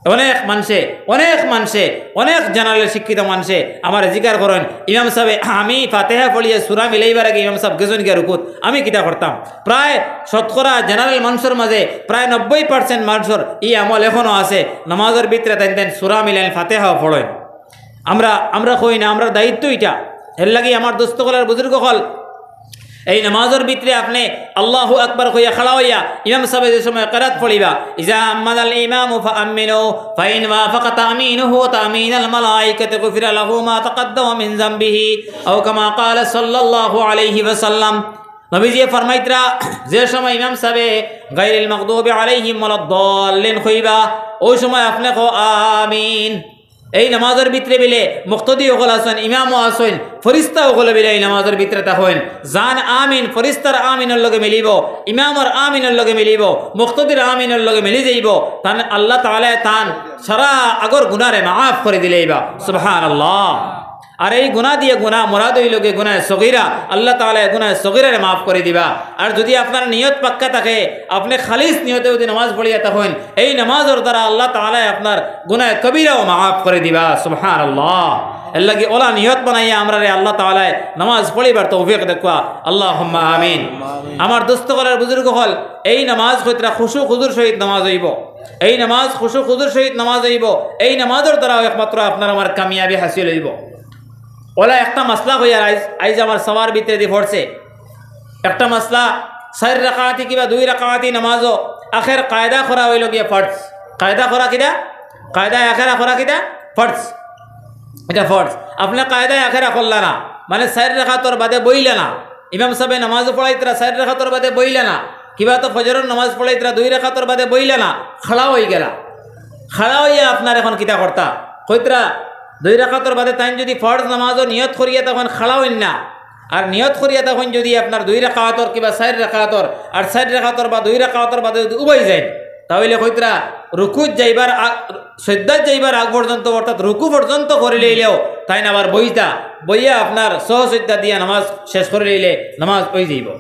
অনেক মানষে, অনেক মানষে, অনেক general শিক্ষিত মানষে আমারে জিকার করইন, "ইমাম সাবে, আমি ফাতেহা পড়িয়া সূরা মিলাইবার আগে ইমাম সাব গেছইন গিয়া রুকুত, আমি কিতা করতাম?" প্রায় শতকরা general মানষর মাঝে প্রায় নব্বই percent মানষর ই আমল এখনো আছে। নামাজর ভিতরে তাইন তাইন সূরা মিলাইন, ফাতেহাও পড়ইন। আমরা, আমরা কই না, আমরার দায়িত্ব ইটা। এরলাগি আমার দোস্ত অকল আর বুজুর্গ অকল, এই নামাজর ভিতরে আপনে আল্লাহু আকবার কইয়া খাড়া অইয়া ইমাম সাবে যে সময় কেরাত পড়িবা, "ইজা আম্মানাল ইমামু ফাআম্মিনু, ফাইন ওয়াফাকা তামিনুহু তামিনাল মালাইকাতি গুফিরা লাহু মা তাকাদ্দামা মিন যামবিহি, আও কামা ক্বালা সাল্লাল্লাহু আলাইহি ওয়াসাল্লাম।" নবীজিয়ে ফরমাইতরা, যে সময় ইমাম সাবে গায়রিল মাগদুবি আলাইহিম ওয়ালাদ দাল্লিন কইবা, অউ সময় আপনে কও, "আমিন।" এই নামাজর ভিতরে বিলে মুক্তাদি অকল আছইন, ইমামও আছইন, ফিরিস্তা অকল বিলে এই নামাজর ভিতরে থাকইন। যান আমিন ফিরিস্তার আমিনর লগে মিলিবো, ইমামর আমিনর লগে মিলিবো, মুক্তাদির আমিনর লগে মিলি যাইবো। তান আল্লাহ তাআলায় তান সারা আগর গুনারে মাফ করি দিলাইবা। সুবহানাল্লাহ। আর এই গুনা দিয়া গুনা মুরাদ অইলো গি গুনায়ে সগীরা, আল্লাহ তাআলায় গুনায়ে সগীরারে মাফ করি দিবা। আর যুদি আপনার নিয়ত পাক্কা থাকে, আপনে খালিস নিয়তে যুদি নামাজ পড়িয়া থাকইন, এই নামাজর দ্বারা আল্লাহ তাআলায় আপনার গুনায়ে কবিরাও মাফ করি দিবা। সুবহানাল্লাহ। এরলাগি অলা নিয়ত বানাইয়া আমরারে আল্লাহ তাআলায় নামাজ পড়িবার তৌফিক দেউক্কা। আল্লাহুম্মা আমিন। আমার দোস্ত অকল আর বুজুর্গ অকল, এই নামাজ কইতরা খুশু খুজুর সহিত নামাজ অইবো। এই নামাজ খুশু খুজুর সহিত নামাজ অইবো। এই নামাজর দ্বারাও একমাত্র আপনার আমার কামিয়াবি হাসিল অইবো। অলা একটা মাসলা কইয়ার আইজ, আইজ আমার সওয়ার ভিতরেদি পড়ছে। একটা মাসলা, চাইর রাকাতি কিবা দুই রাকাতি নামাজো আখের কায়দা করা অইলো গিয়া ফরজ। কায়দা করা কিতা? কায়দা আখেরা করা কিতা? ফরজ। ইটা ফরজ। আপনে কায়দা আখেরা করলা না, মানে চাইর রাকাতর বাদে বইলা না। ইমাম সাবে নামাজ পড়াইতরা চাইর রাকাতর বাদে বইলা না, কিবা তো ফজরর নামাজ পড়াইতরা দুই রাকাতর বাদে বইলা না, খাড়া অইগেলা। খাড়া অইয়া আপনার এখন কিতা করতা? কইতরা দুই রাকাতর বাদে তাইন যুদি ফরজ নামাজো নিয়ত করিয়া থাকইন খাড়া অইন না, আর নিয়ত করিয়া থাকইন যুদি আপনার দুই রাকাতর কিবা চাইর রাকাতর, আর চাইর রাকাতর বা দুই রাকাতর বাদে যুদি উবাই যাইন, তাইলে কইতরা রুকুত যাইবার আগ-, সজদাত যাইবার আগ পর্যন্ত, অর্থাৎ রুকু পর্যন্ত করিলাইলেও তাইন আবার বইতা, বইয়া আপনার সহ সজদা দিয়া নামাজ শেষ করিলাইলে নামাজ অইযাইবো।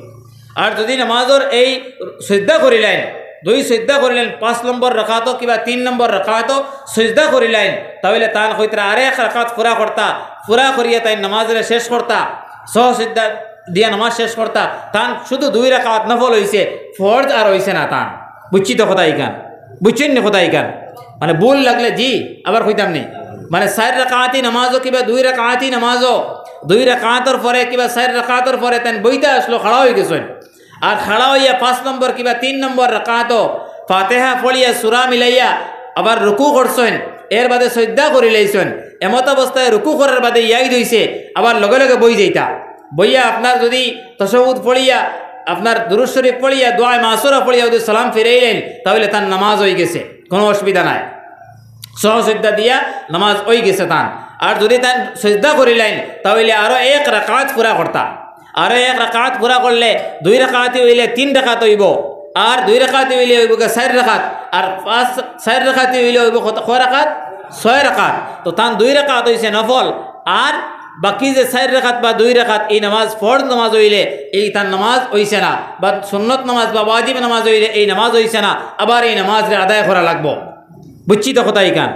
আর যুদি নামাজর এই সজদা করিলাইন, দুই সজদা করিলাইন, পাঁচ নম্বর রাকাতো কিবা তিন নম্বর রাকাতো সজদা করিলাইন, তাইলে তান কইতরা আরেক রাকাত পুরা করতা, পুরা করিয়া তাইন নামাজরে শেষ করতা, সহ সজদা দিয়া নামাজ শেষ করতা, তান শুধু দুই রাকাত নফল অইছে, ফরজ আর অইছে না তান। বুজছি তো কথা ইখান? বুজছইন নি কথা ইখান? মানে ভুল লাগলে জি, আবার কইতাম নি। মানে চাইর রাকাতি নামাজো কিবা দুই রাকাতি নামাজো, দুই রাকাতর পরে কিবা চাইর রাকাতর পরে তাইন বইতা আছলো, খাড়া অইগেছইন। আর খাড়া অইয়া পাঁচ নম্বর কিবা তিন নম্বর রাকাতো ফাতেহা পড়িয়া সূরা মিলাইয়া আবার রুকু করছইন, এর বাদে সজদা করিলাইছইন। এমত অবস্থায় রুকু করার বাদে ইয়াদ অইছে, আবার লগে লগে বই যাইতা। বইয়া আপনার যুদি তাশাহুদ পড়িয়া আপনার দুরূদ শরীফ পড়িয়া, দোয়ায়ে মাসুরা পড়িয়া যুদি সালাম ফিরাইলাইন, তাইলে তান নামাজ অইগেছে, কুনু অসুবিধা নাই। সহ সিজদা দিয়া নামাজ অইগেছে তান। আর যুদি তান সিজদা করিলাইন, তাইলে আরো এক রাকাত পুরা করতা। আরো এক রাকাত পুরা করলে, দুই রাকাতি অইলে তিন রাকাত অইবো, আর দুই রাকাতি অইলে অইবোগি চাইর রাকাত, আর পাঁচ, চাইর রাকাতি অইলে অইবো কত, কয় রাকাত? ছয় রাকাত। তো তান দুই রাকাত অইছে নফল, আর বাকি যে চাইর রাকাত বা দুই রাকাত, এই নামাজ ফরজ নামাজ অইলে, এই তান নামাজ অইছে না, বা সুন্নত নামাজ বা ওয়াজিব নামাজ অইলে এই নামাজ অইছে না, আবার এই নামাজরে আদায় করা লাগবো। বুঝছি তো কথা ইখান?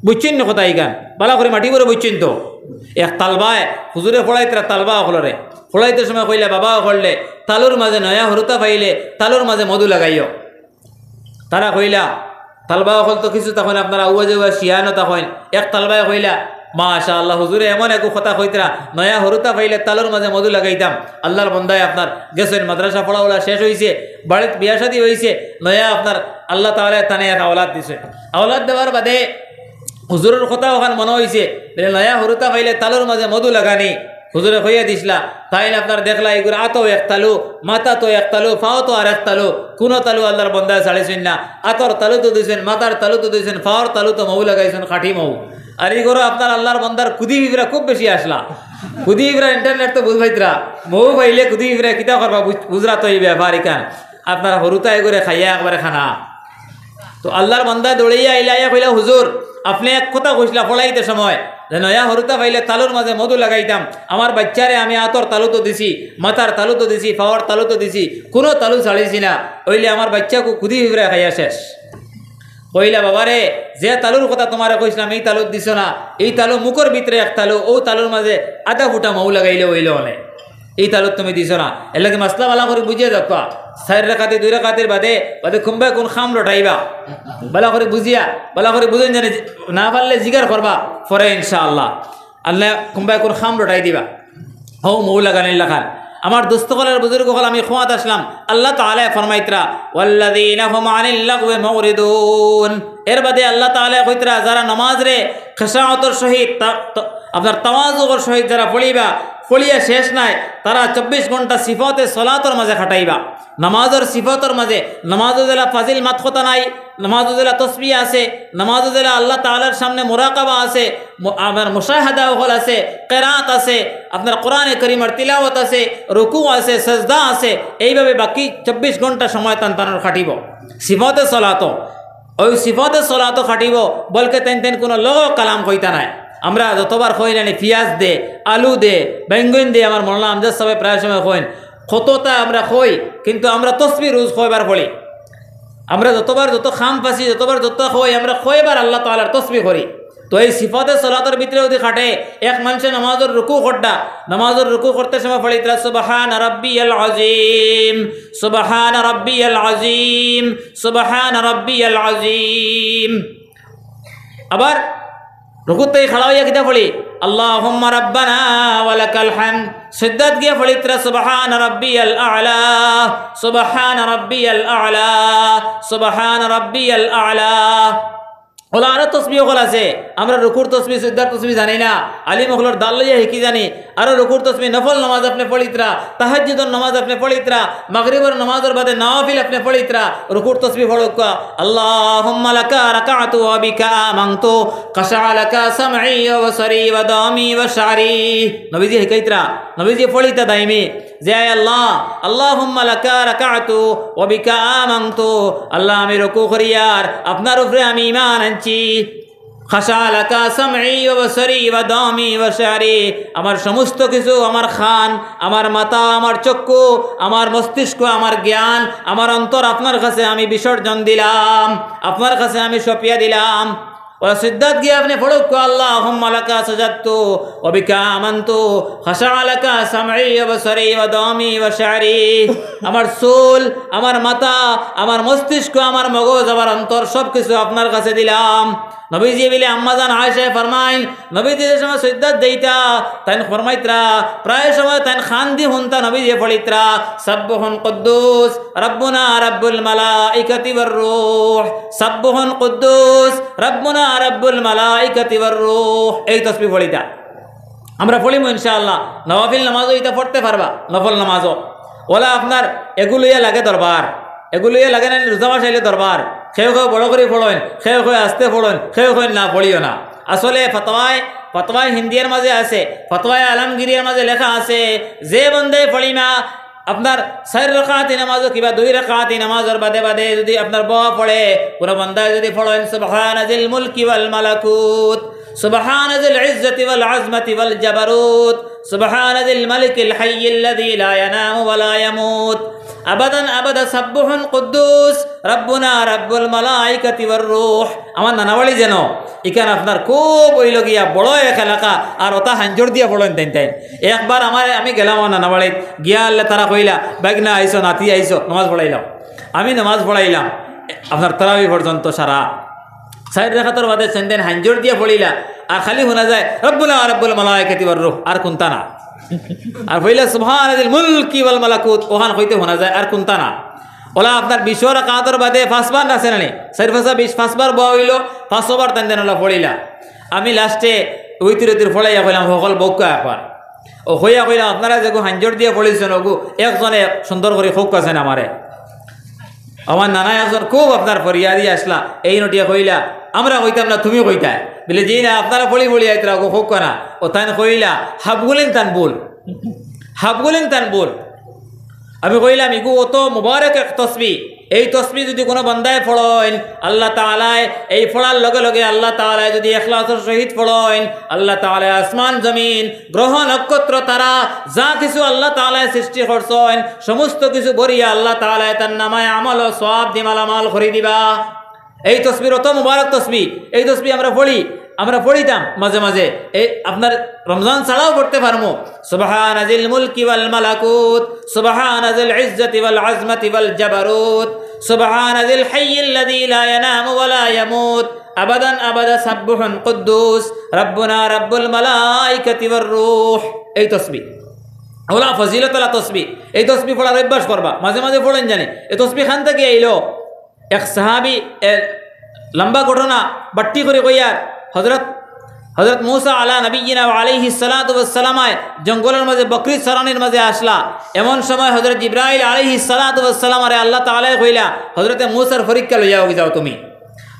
বুঝছইন নি কথা ইখান? ভালা করি মাটি করে বুঝছইন তো? এক তালবায় হুজুরে পড়াইতরা তালবা অকলরে। পড়াইতে সময় কইলা, "বাবা অকলরে, তালুর মাঝে নয়া হুরুতা পাইলে তালুর মাঝে মধু লাগাইও।" তারা কইলা, তালবা অকল তো কিছু তখন আপনারা উয়া যে উয়া শিয়ানো তখন। এক তালবায় কইলা, "মাশাআল্লাহ, হুজুরে এমন একগু কথা কইতরা, নয়া হুরুতা পাইলে তালুর মাঝে মধু লাগাইতাম।" আল্লার বন্দায় আপনার গেছইন, মাদ্রাসা পড়া উলা শেষ অইছে, বাড়িত বিয়া শাদী অইছে, নয়া আপনার আল্লাহ তাআলায় তানে এক আওলাদ দিছে। আওলাদ দেওয়ার বাদে হুজুরর কথা অখান মনো অইছে, বলে, "নয়া হুরুতা পাইলে তালুর মাঝে মধু লাগানি।" হুজুরে কইয়া দিছলা, তাইন আপনার দেখলা, ইগুর আতো এক তালু, মাথাত এক তালু, পাওত আর এক তালু, কুনু তালু আল্লার বন্দায় ছাড়িছইন না। আতর তালু তো দিছইন, মাথার তালু তো দিছইন, পাওর তালু তো মৌ লাগাইছইন, খাঁটি মৌ। আর ইগুরো আপনার আল্লার বন্দার কুদি ফিফরা খুব বেশি আছলা। কুদি ফিফরা internet তো বুঝ পাইতরা, মৌ পাইলে কুদি ফিফরা কিতা করবা, বুঝ-, বুঝরা তো ই ব্যাপার ইখান। আপনার হুরুতা ইগুরে খাইয়া একবারে খানা। তো আল্লার বন্দা দৌড়াইয়া আইলা, আইয়া কইলা, "হুজুর, আপনে এক কথা কইছলা পড়াইতে সময় যে নয়া হুরুতা পাইলে তালুর মাঝে মধু লাগাইতাম। আমার বাইচ্চারে আমি আতর তালু তো দিছি, মাথার তালু তো দিছি, পাওর তালু তো দিছি, কুনু তালু ছাড়িছি না। অইলে আমার বাইচ্চা কু-, কুদি ফিফরা খাইয়া শেষ।" কইলা, "বাবারে, যে তালুর কথা তুমারে কইছলাম, ই তালুত দিছো না। ই তালু মুখর ভিতরে এক তালু, অউ তালুর মাঝে আধা ফুটা মৌ লাগাইলে অইলো অনে।" ই তালুত তুমি দিছো না। এরলাগি মাসলা ভালা করি বুঝিয়া যাউক্কা। চাইর রাকাতি, দুই রাকাতির বাদে, বাদে কুনবায় কুন খাম রটাইবা। ভালা করি বুঝিয়া, ভালা করি বুঝইন জানি, না পারলে জিগার করবা, পরে ইনশাআল্লাহ। আল্লায় কুনবায় কুন খাম রটাই দিবা। হউ মৌ লাগানির লাখান। আমার দোস্ত অকল আর বুজুর্গ অকল, আমি খুয়াত আছলাম, আল্লাহ তাআলায় ফরমাইতরা, "ওয়াল্লাযীনা হুম আনিল লাগবি মুরিদুন।" এর বাদে আল্লাহ তাআলায় কইতরা, যারা নামাজরে খেশাওয়াতর সহিত, তা-, তা-, আপনার তাওয়াজুর সহিত যারা পড়িবা, পড়িয়া শেষ নাই, তারা চব্বিশ ঘন্টা সিফাতে সলাতর মাঝে খাটাইবা। নামাজর সিফাতর মাঝে, নামাজো যেলা ফাজিল মাত কথা নাই, নামাজো যেলা তসবিহ আছে, নামাজো যেলা আল্লাহ তাআলার সামনে মুরাকাবা আছে, মু-, আপনার মুশাহাদা অকল আছে, কেরাত আছে, আপনার কোরআনে করিমর তিলাওয়াত আছে, রুকু আছে, সেজদা আছে, এইভাবে বাকি চব্বিশ ঘন্টা সময় তান তানর খাটিব। সিফাতে সলাতো, ওই সিফাতে সলাতো খাটিব, বলকে তেন তেন কোনো লগ কালাম কইতা নাই। আমরা যতবার কই নানি, পিয়াজ দে, আলু দে, বেঙ্গুন দে, আমার মৌলানা আমজাদ সাহেব প্রায় সময় কইন, কততা আমরা কই, কিন্তু আমরা তসবি রোজ কয়বার পড়ি। আমরা যতবার যত খাম পাসি, যতবার যত কই, আমরা কয়বার আল্লাহ তাআলার তসবি করি। তো এই সিফাতে সলাতর ভিতরে যদি খাটে, এক মানুষে নামাজর রুকু করডা, নামাজর রুকু করতে সময় পড়িতরা, "সুবহান রাব্বিয়াল আযীম, সুবহান রাব্বিয়াল আযীম, সুবহান রাব্বিয়াল আযীম।" আবার রুকুত থাকি খাড়া অইয়া কিতা পড়ি? "আল্লাহুম্মা রাব্বানা ওয়া লাকাল হামদ।" সিজদাত গিয়া পড়িতরা, "সুবহান রাব্বিয়াল আ'লা, সুবহান রাব্বিয়াল আ'লা, সুবহান রাব্বিয়াল আ'লা।" অলা আরো তসবি অকল আছে, আমরা রুকুর তসবি, সিজদার তসবি জানি না, আলিম অকলর দাল লইয়া হিকি জানি। আরো রুকুর তসবি, নফল নামাজ আপনে পড়িতরা, তাহাজ্জুদর নামাজ আপনে পড়িতরা, মাগরিবর নামাজর বাদে নওয়াফিল আপনে পড়িতরা, রুকুর তসবি পড়উক্কা, "আল্লাহুম্মা লাকা রাকাতু ওয়া বিকা আমানতু, খাশাআ লাকা সামঈ ওয়া বাসারি ওয়া দামি ওয়া শারি।" নবীজি হিকাইতরা, নবীজি পড়িতা দাইমি, যে, "আয় আল্লাহ, আল্লাহুম্মা লাকা রাকাতু ওয়া বিকা আমানতু, আল্লাহ, আমি রুকু করিয়ার আপনার উপরে আমি ঈমান আনছি।" খাশা লাকা সামঈ ওয়া বাসারি ওয়া দামি ওয়া শারি। আমার সমস্ত কিছু, আমার কান, আমার মাথা, আমার চক্ষু, আমার মস্তিষ্ক, আমার জ্ঞান, আমার অন্তর আপনার কাছে আমি বিসর্জন দিলাম, আপনার কাছে আমি সঁপিয়া দিলাম। ওয়া সিজদাত গিয়া আপনে পড়উক্কা, আল্লাহুম্মা লাকা সাজাদতু ওয়া বিকা আমানতু, খাশা লাকা সামঈ ওয়া বাসারি ওয়া দামি ওয়া শারি। আমার চুল, আমার মাথা, আমার মস্তিষ্ক, আমার মগজ, আমার অন্তর সব কিছু আপনার কাছে দিলাম। নবীজি বলে, আম্মাজান আয়েশায় ফরমাইন, নবীজি যে সময় সিজদাত যাইতা, তাইন ফরমাইতরা, প্রায় সময় তাইন কান দি হুনতা, নবীজি পড়িতরা, "সাব্বুহুন কুদ্দুস রাব্বুনা রাব্বুল মালাইকাতি ওয়ার রূহ, সাব্বুহুন কুদ্দুস রাব্বুনা রাব্বুল মালাইকাতি ওয়ার রূহ।" এই তসবি পড়িতা। আমরা পড়িমু ইনশাআল্লাহ। নওয়াফিল নামাজও ইতা পড়তে পারবা, নফল নামাজও। অলা আপনার এগু লইয়া লাগে দরবার, এগু লইয়া লাগে না নি রোজা মাস আইলে দরবার। কেউ কেউ বড় করি পড়ইন, কেউ কেউ আস্তে পড়ইন, কেউ কেউ না পড়িও না। আসলে ফতোয়ায়, ফতোয়ায় হিন্দিয়ার মাঝে আছে, ফতোয়ায় আলমগিরিয়ার মাঝে লেখা আছে, যে বন্দায় পড়িমা আপনার চাইর রাকাতি নামাজো কিবা দুই রাকাতি নামাজর বাদে বাদে যুদি আপনার বওয়া পড়ে, কুনু বন্দায় যুদি পড়ইন সুবহানা জিল মুলকি ওয়াল মালাকুত, সুবহানা জিল ইজ্জতি ওয়াল আজমাতি ওয়াল জাবারুত, সুবহানা জিল মালিকিল হাইয়িল্লাযী লা ইয়ানামু ওয়া লা ইয়ামুত, আবাদান আবাদা সাব্বুহুন কুদ্দুস রাব্বুনা রাব্বুল মালাইকাতি ওয়ার রূহ। আমার নানাবাড়ি যেন ইখান আপনার খুব অইলো গিয়া বড় এক এলাকা, আর অতা হাইঞ্জর দিয়া পড়ইন তাইন তাইন। একবার আমার, আমি গেলাম আমার নানাবাড়িত, গিয়া আল্লাহ তারা কইলা, "বাইগনা আইছো, নাতি আইছো, নামাজ পড়াইলাম।" আমি নামাজ পড়াইলাম, আপনার তারাবি পর্যন্ত সারা চাইর রাকাতর বাদে সেন্দেন হাইঞ্জর দিয়া পড়িলা, আর খালি হুনা যায়, "রাব্বুনা রাব্বুল মালাইকাতি ওয়ার রূহ", আর কুন্তা না। আর পড়িলা, "সুবহানা জিল মুলকি ওয়াল মালাকুত", অখান কইতে হুনা যায়, আর কুন্তা না। অলা আপনার বিশ রাকাতর বাদে পাঁচবার আছে না নি, চাইর পাঁচা বিশ, পাঁচবার বওয়া অইলো, পাঁচবার তাইন দেন অলা পড়িলা। আমি লাস্টে উইতির উইতির পড়াইয়া কইলাম, "হকল বউক্কা একবার।" অউ কইয়া কইলাম, "আপনারা যেগু হাইঞ্জর দিয়া পড়িছইন, অগু একজনে সুন্দর করি কউক্কা চাইন আমারে।" আমার নানা একজন খুব আপনার ফরিয়াদি আছলা, এইন উঠিয়া কইলা, "আমরা কইতাম না, তুমি কইতায়।" বলে, "জি না, আপনারা পড়ি পড়ি আইতরা, অগু কউক্কা না।" অউ তাইন কইলা, "হাবগুলিন তান ভুল, হাবগুলিন তান ভুল।" আমি কইলাম, "ইগু অত মুবারক এক তসবি, এই তসবি যুদি কুনু বান্দায় পড়ইন, আল্লাহ তাআলায় এই পড়ার লগে লগে আল্লাহ তাআলায় যুদি ইখলাসর সহিত পড়ইন, আল্লাহ তাআলায় আসমান জমিন, গ্রহ নক্ষত্র তারা, যা কিছু আল্লাহ তাআলায় সৃষ্টি করছইন, সমস্ত কিছু ভরিয়া আল্লাহ তাআলায় তার নামায় আমল ও সওয়াব দি মালামাল করি দিবা।" এই তসবির অত মুবারক তসবি, এই তসবি আমরা পড়ি, আমরা পড়িতাম মাঝে মাঝে, এই আপনার রমজান ছাড়াও পড়তে পারমু। সুবহানা জিল মুলকি ওয়াল মালাকুত, সুবহানা জিল ইজ্জতি ওয়াল আজমাতি ওয়াল জাবারুত, সুবহানা জিল হাইয়িল্লাযী লা ইয়ানামু ওয়া লা ইয়ামুত, আবাদান আবাদা সাব্বুহুন কুদ্দুস রাব্বুনা রাব্বুল মালাইকাতি ওয়ার রূহ। এই তসবি, অলা ফজিলতওয়ালা তসবি, এই তসবি পড়ার অভ্যাস করবা, মাঝে মাঝে পড়ইন জানি। এই তসবি খান থাকি আইলো, এক সাহাবী, এ, লম্বা ঘটনা বাট্টি করি কইয়ার, হযরত, হযরত মুসা আলা নবিয়্যিনা ওয়া আলাইহিস সালাতু ওয়াস সালামায় জঙ্গলর মাঝে বকরি চরানির মাঝে আছলা। এমন সময় হযরত জিব্রাইল আলাইহিস সালাতু ওয়াস সালামরে আল্লাহ তাআলায় কইলা, "হযরতে মুসার পরীক্ষা লইয়া অগি যাও তুমি।"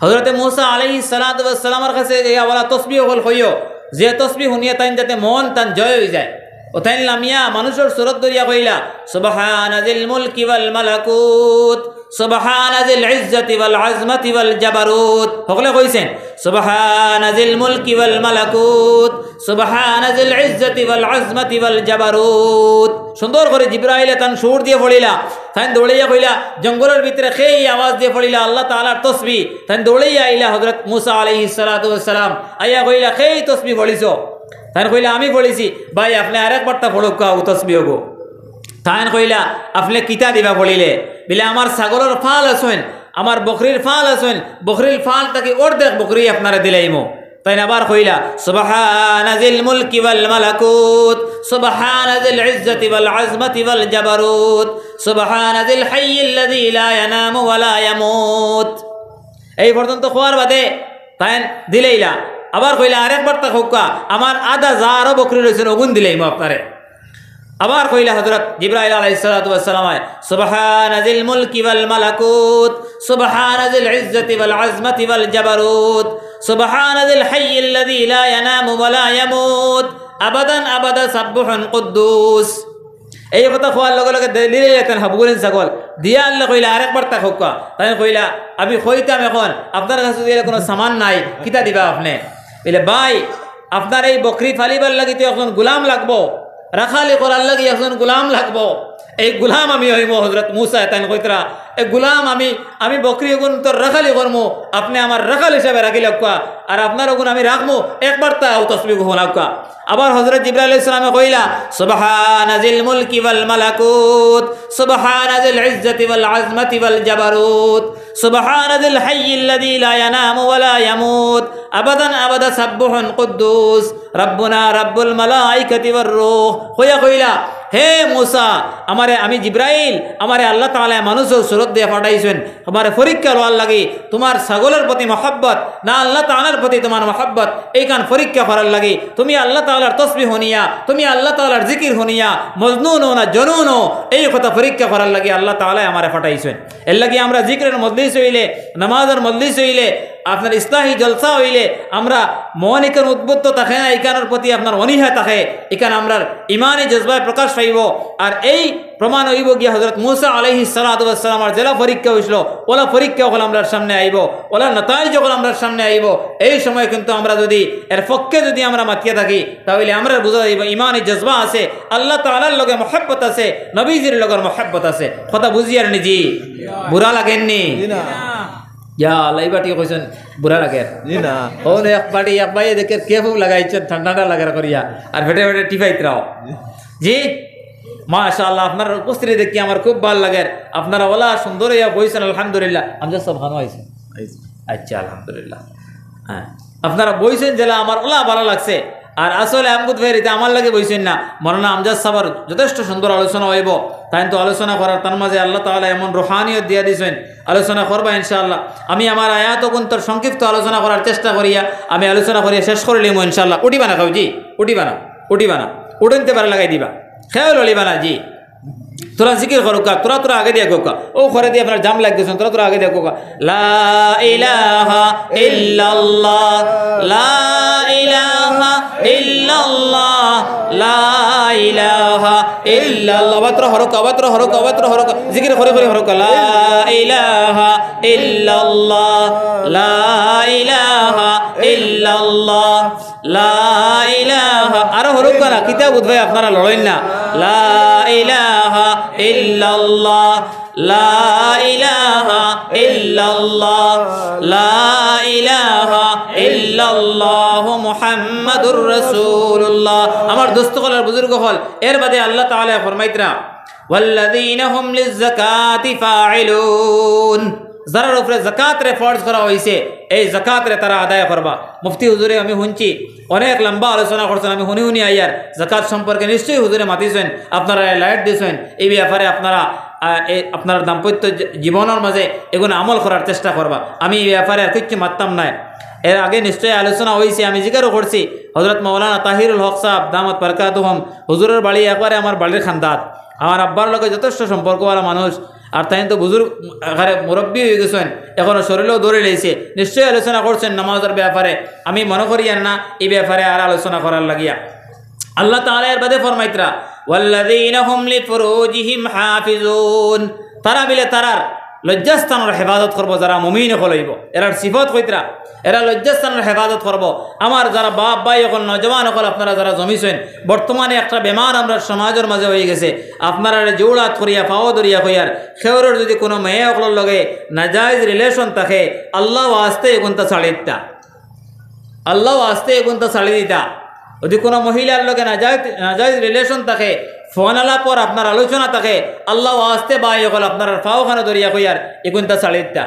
হযরতে মুসা আলাইহিস সালাতু ওয়াস সালামর কাছে যাইয়া অলা তসবি অকল কইও, যে তসবি হুনিয়া তাইন যাতে মন তান জয় অইযায়। অউ তাইন লামিয়া মানুষর সুরত ধরিয়া কইলা, "সুবহানা জিল মুলকি ওয়াল মালাকুত, সুবহানা জিল ইজ্জতি ওয়াল আজমাতি ওয়াল জাবারুত।" হকলে কইছইন, "সুবহানা জিল মুলকি ওয়াল মালাকুত, সুবহানা জিল ইজ্জতি ওয়াল আজমাতি ওয়াল জাবারুত।" সুন্দর করি জিব্রাইলে তান সুর দিয়া পড়িলা। তাইন দৌড়াইয়া কইলা, জঙ্গলর ভিতরে খেই আওয়াজ দিয়া পড়িলা আল্লাহ তাআলার তসবি। তাইন দৌড়াইয়া আইলা হযরত মুসা আলাইহিস সালাতু ওয়াস সালাম। আইয়া কইলা, "খেই তসবি পড়িছো?" তাইন কইলা, "আমি পড়িছি।" "ভাই, আপনে আরেকবারতা পড়উক্কা অউ তসবি অগু।" তাইন কইলা, "আপনে কিতা দিবা পড়িলে?" বিলে, "আমার ছাগলর ফাল আছইন, আমার বকরির ফাল আছইন, বকরির ফাল থাকি অর্ধেক বকরি আপনারে দিলাইমু।" তাইন আবার কইলা, "সুবহানা জিল মুলকি ওয়াল মালাকুত, সুবহানা জিল ইজ্জতি ওয়াল আজমাতি ওয়াল জাবারুত, সুবহানা জিল হাইয়িল্লাযী লা ইয়ানামু ওয়া লা ইয়ামুত।" এই পর্যন্ত কওয়ার বাদে তাইন দিলাইলা। আবার কইলা, "আরেকবারতা কউক্কা, আমার আধা যা আরো বকরি রইছইন, অগুন দিলাইমু আপনারে।" আবার কইলা হযরত জিব্রাইল আলাইহিস সালাতু ওয়াস সালামায়, "সুবহানা জিল মুলকি ওয়াল মালাকুত, সুবহানা জিল ইজ্জতি ওয়াল আজমাতি ওয়াল জাবারুত, সুবহানা জিল হাইয়িল্লাযী লা ইয়ানামু ওয়া লা ইয়ামুত, আবাদান আবাদা সাব্বুহুন কুদ্দুস।" এই কথা কওয়ার লগে লগে দে-, দিলাইলা তাইন হাবগুলিন ছাগল। দিয়া আল্লাহ কইলা, "আরেকবারতা কউক্কা।" তাইন কইলা, "আমি কইতাম অখন, আপনার কাছে যুদি কুনু সামান নাই, কিতা দিবা আপনে?" বিলে, "ভাই, আপনার এই বকরি ফালিবার লাগি তো একজন গুলাম লাগবো, রাখালি করার লাগি একজন গুলাম লাগবো। এই গুলাম আমি অইমু হযরত মুসা।" তাইন কইতরা, "এ গুলাম আমি, আমি বকরি অগুনতর রাখালি করমু, আপনে আমার রাখাল হিসাবে রাখিলাউক্কা, আর আপনার অগুন আমি রাখমু, একবারতা অউ তসবিগু হুনাউক্কা।" আবার হযরত জিব্রাইল আলাইহিস সালামে কইলা, "সুবহানা জিল মুলকি ওয়াল মালাকুত, সুবহানা জিল ইজ্জতি ওয়াল আজমাতি ওয়াল জাবারুত, সুবহানা জিল হাইয়িল্লাযী লা ইয়ানামু ওয়া লা ইয়ামুত, আবাদান আবাদা সাব্বুহুন কুদ্দুস, রাব্বুনা রাব্বুল মালাইকাতি ওয়ার রূহ।" কইয়া কইলা, "হে মুসা, আমারে, আমি জিব্রাইল, আমারে আল্লাহ তাআলায় মানুষর সুরত দিয়া পাঠাইছইন, তোমারে পরীক্ষা লওয়ার লাগি, তোমার ছাগলর প্রতি মহব্বত না আল্লাহ তাআলার প্রতি তোমার মহব্বত, এইখান পরীক্ষা করার লাগি। তুমি আল্লাহ তাআলার তসবিহ হুনিয়া, তুমি আল্লাহ তাআলার জিকির হুনিয়া মজনুন অও না জনুন অও, এই কথা পরীক্ষা করার লাগি আল্লাহ তাআলায় আমারে পাঠাইছইন।" এর লাগি আমরা জিকিরর মজলিস অইলে, নামাজর মজলিস অইলে, আপনার ইসলাহি জলসা অইলে আমরা মন ইখান উদ্বুদ্ধ থাকে না, ইখানর প্রতি আপনার অনীহা থাকে, ইখান আমরার ইমানি জজবায় প্রকাশ পাইবো। আর এই প্রমাণ অইবো গিয়া হযরত মুসা আলাইহিস সালাতু ওয়াস সালামর যেলা পরীক্ষা অইছিল, অলা পরীক্ষা অকল আমরার সামনে আইবো, অলা নতাইজ অকল আমরার সামনে আইবো। এই সময় কিন্তু আমরা যদি এর পক্ষে যদি আমরা মাতিয়া থাকি, তাহলে আমরার বুঝা যাইবো ইমানি জজবা আছে, আল্লাহ তাআলার লগে মহব্বত আছে, নবীজির লগে মহব্বত আছে। কথা বুঝিয়ার নি জি? বুরা লাগের নি? জি না। ইয়া আল্লাহ, ইবা ঠিক কইছইন, বুরা লাগের। জি না। অউ এক পার্টি এক ভাইয়ে দেখি কেপ লাগাইছইন, ঠান্ডা ঠান্ডা লাগের করিয়া, আর পেটে পেটে টিপাইতরাও। জি, মাশাআল্লাহ, আপনারার উপস্থিতি দেখি আমার খুব ভালা লাগের। আপনারা অলা সুন্দর অইয়া বইছইন, আলহামদুলিল্লাহ। আমজাদ সাব খানো আইছইন? আইছইন। আচ্ছা, আলহামদুলিল্লাহ। হ্যাঁ, আপনারা বইছইন যেলা আমার অলা ভালা লাগছে। আর আসলে আমগুদ ফেরিতে আমার লাগি বইছইন না, মৌলানা আমজাদ সাবর যথেষ্ট সুন্দর আলোচনা অইবো। তাইন তো আলোচনা করার, তার মাঝে আল্লাহ তাআলায় এমন রুহানিয়ত দিয়া দিছইন, আলোচনা করবা ইনশাআল্লাহ। আমি আমার আয়াত অগুন্তর সংক্ষিপ্ত আলোচনা করার চেষ্টা করিয়া আমি আলোচনা করিয়া শেষ করিলিমু ইনশাআল্লাহ। উঠিবা না কেউ জি, উঠিবা না, উঠিবা না, উঠইনতে পারে লাগাই দিবা, কেউ লড়িবা না জি। তোরা জিকির করউক্কা, তোরা তোরা আগে দিয়া কউক্কা। অউ করে দিয়া আপনার জাম লাগি গেছইন, তোরা তোরা আগে দিয়া কউক্কা। লা ইলাহা ইল্লাল্লাহ, লা ইলাহা ইল্লাল্লাহ, লা ইলাহা ইল্লাল্লাহ। আবার তোরা হরউক্কা, আবার তোরা হরউক্কা, আবার তোরা হরউক্কা। জিকির করি করি হরউক্কা। লা ইলাহা ইল্লাল্লাহ, লা ইলাহা ইল্লাল্লাহ। লা ইলাহা, আরো হরউক্কা না, কিতা বুঝবায় আপনারা লড়ইন না। লা ইলাহা ইল্লাল্লাহ, লা ইলাহা ইল্লাল্লাহ, লা ইলাহা ইল্লাল্লাহু মুহাম্মাদুর রাসূলুল্লাহ। আমার দোস্ত অকল আর বুজুর্গ অকল, এর বাদে আল্লাহ তাআলায় ফরমাইতরা, ওয়াল্লাযীনা হুম লিয-যাকাতি ফাইলুন, যারার উপরে যাকাতরে ফরজ করা অইছে, এই যাকাতরে তারা আদায় করবা। মুফতি হুজুরে আমি হুনছি, অনেক লম্বা আলোচনা করছইন, আমি হুনি হুনি আইয়ার। যাকাত সম্পর্কে নিশ্চয়ই হুজুরে মাতিছইন, আপনারারে লাইট দিছইন, এই ব্যাপারে আপনারা, আহ, এই আপনার দাম্পত্য জী-, জীবনর মাঝে এগুন আমল করার চেষ্টা করবা। আমি এই ব্যাপারে আর কিচ্ছু মাততাম নায়। এর আগে নিশ্চয়ই আলোচনা অইছে, আমি জিকারও করছি। হযরত মাওলানা তাহিরুল হক সাব দামাত বারাকাতুহুম, হুজুরর বাড়ি একবারে আমার বাড়ির খান্দাত। আমার আব্বার লগে যথেষ্ট সম্পর্কওয়ালা মানুষ, আর তাইন তো বুজুর্গ, একেবারে মুরব্বি অইগেছইন, অখনো শরীলও ধরিলাইছে। নিশ্চয়ই আলোচনা করছইন নামাজর ব্যাপারে, আমি মনো করিয়ার না ই ব্যাপারে আর আলোচনা করার লাগিয়া। আল্লাহ তাআলায় এর বাদে ফরমাইতরা, "ওয়াল্লাযীনা হুম লিফুরুজিহিম হাফিজুন।" তারা বিলে তারার লজ্জাস্থানর হেফাজত করবো, যারা মুমিন অকল অইবো। এরার সিফত কইতরা, এরা লজ্জাস্থানর হেফাজত করবো। আমার যারা বাপ ভাই অকল, নওজোয়ান অকল, আপনারা যারা জমিছইন, বর্তমানে একটা বেমার আমরার সমাজর মাঝে অইগেছে। আপনারারে জোড় আত করিয়া, পাও ধরিয়া কইয়ার, কেউরর যুদি কুনু মেয়ে অকলর লগে নাজাইজ relation থাকে, আল্লাহ ওয়াস্তে এগুনতা ছাড়ি দিতা। আল্লাহ ওয়াস্তে এগুনতা ছাড়ি দিতা। যুদি কুনু মহিলার লগে নাজাইজ, নাজাইজ relation থাকে, ফোন আলাপর আপনার আলোচনা থাকে, আল্লাহ ওয়াস্তে ভাই অকল আপনারার পাও খানো ধরিয়া কইয়ার, এগুনতা ছাড়ি দিতা।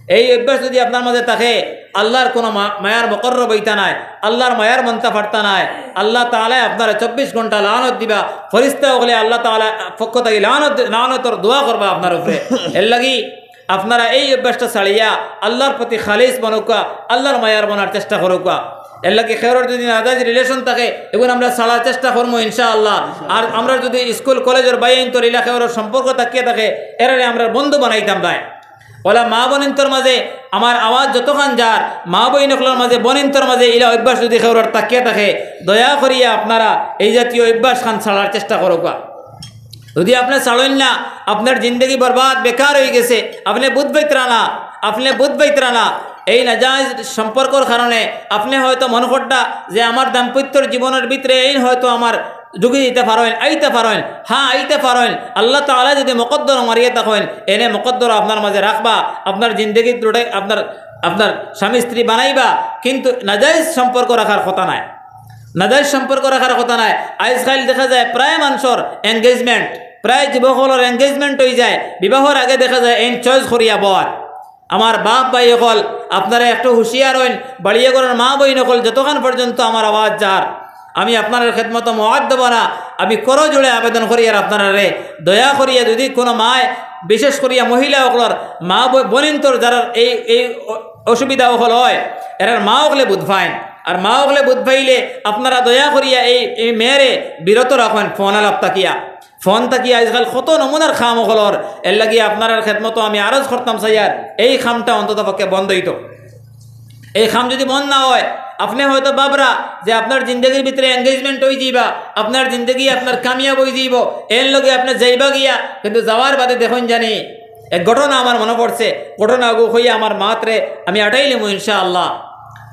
এই অভ্যাস যুদি আপনার মাঝে থাকে, আল্লাহর কুনু মা-, মায়ার মুকররব অইতা নায়, আল্লাহর মায়ার মনতা পারতা নায়। আল্লাহ তাআলায় আপনারে চব্বিশ ঘন্টা লানত দিবা, ফিরিস্তা অকলে আল্লাহ তাআলার পক্ষ থাকি লানত, লানতর দোয়া করবা আপনার উপরে। এর লাগি আপনারা এই অভ্যাসটা ছাড়িয়া আল্লাহর প্রতি খালিস বনউক্কা, আল্লাহর মায়ার বনার চেষ্টা করউক্কা। এর লাগি কেউরর যুদি নাজাইজ relation থাকে, এগুন আমরা ছাড়ার চেষ্টা করমু ইনশাআল্লাহ। আর আমরা যুদি স্কুল কলেজর ভাইয়াইন্তর ইলা কেউরর সম্পর্ক থাকিয়া থাকে, এরারে আমরা বন্ধু বানাইতাম নায়। অলা মা বইনিন্তর মাঝে আমার আওয়াজ যতখান যার, মা বইন অকলর মাঝে, বইনিন্তর মাঝে ইলা অভ্যাস যুদি কেউরর থাকিয়া থাকে, দয়া করিয়া আপনারা এই জাতীয় অভ্যাস খান ছাড়ার চেষ্টা করউক্কা। যুদি আপনে ছাড়ইন না, আপনার জিন্দেগি বরবাদ, বেকার অইগেছে। আপনে বুঝ পাইতরা না, আপনে বুঝ পাইতরা না। এই নাজাইজ সম্পর্কর কারণে আপনে হয়তো মনো কররা যে আমার দাম্পত্যর জীবনর ভিতরে এইন হয়তো আমার যোগ দিতা পারইন, আইতা পারইন, হ্যাঁ আইতা পারইন। আল্লাহ তাআলায় যুদি মুকদ্দর মারিয়া থাকইন, এনে মুকদ্দর আপনার মাঝে রাখবা, আপনার জিন্দেগিত রুটে-, আপনার, আপনার স্বামী স্ত্রী বানাইবা, কিন্তু নাজাইজ সম্পর্ক রাখার কথা নায়। নাজাইজ সম্পর্ক রাখার কথা নায়। আইজকাইল দেখা যায় প্রায় মানষর engagement, প্রায় যুবক অকলর engagement অইযায়, বিবাহর আগে দেখা যায় এইন choice করিয়া বওয়ার। আমার বাপ ভাই অকল, আপনারা একটু হুঁশিয়ার অইন, বাড়িয়ে ঘরর মা বইন অকল, যতখান পর্যন্ত আমার আওয়াজ যার, আমি আপনারার খেদমতো মুআদ্দাবানা, আমি করজোড়ে আবেদন করিয়ার আপনারারে, দয়া করিয়া যদি কোনো মায়, বিশেষ করিয়া মহিলা অকলর, মা ব-, বইনিন্তর যারার এই, এই অ-, অসুবিধা অকল অয়, এরার মা অকলে বুঝ পাইন। আর মা অকলে বুঝ পাইলে আপনারা দয়া করিয়া এই, এই মেয়েরে বিরত রাখইন ফোন আলাপ থাকিয়া। ফোন থাকিয়া আজকাল কত নমুনার কাম অকল অর, এর লাগি আপনারার খেদমতো আমি আরজ করতাম চাইয়ার, এই কামটা অন্তত পক্ষে বন্ধ অইতো। এই কাম যদি বন্ধ না অয়, আপনে হয়তো ভাবরা যে আপনার জিন্দেগির ভিতরে engagement অইযিবা, আপনার জিন্দেগি আপনার কামিয়াব অইযিবো, এর লগে আপনে যাইবা গিয়া, কিন্তু যাওয়ার বাদে দেখইন জানি এক ঘটনা আমার মনো পড়ছে, ঘটনা অগু কইয়া আমার মাতরে আমি আটাইলিমু ইনশাআল্লাহ।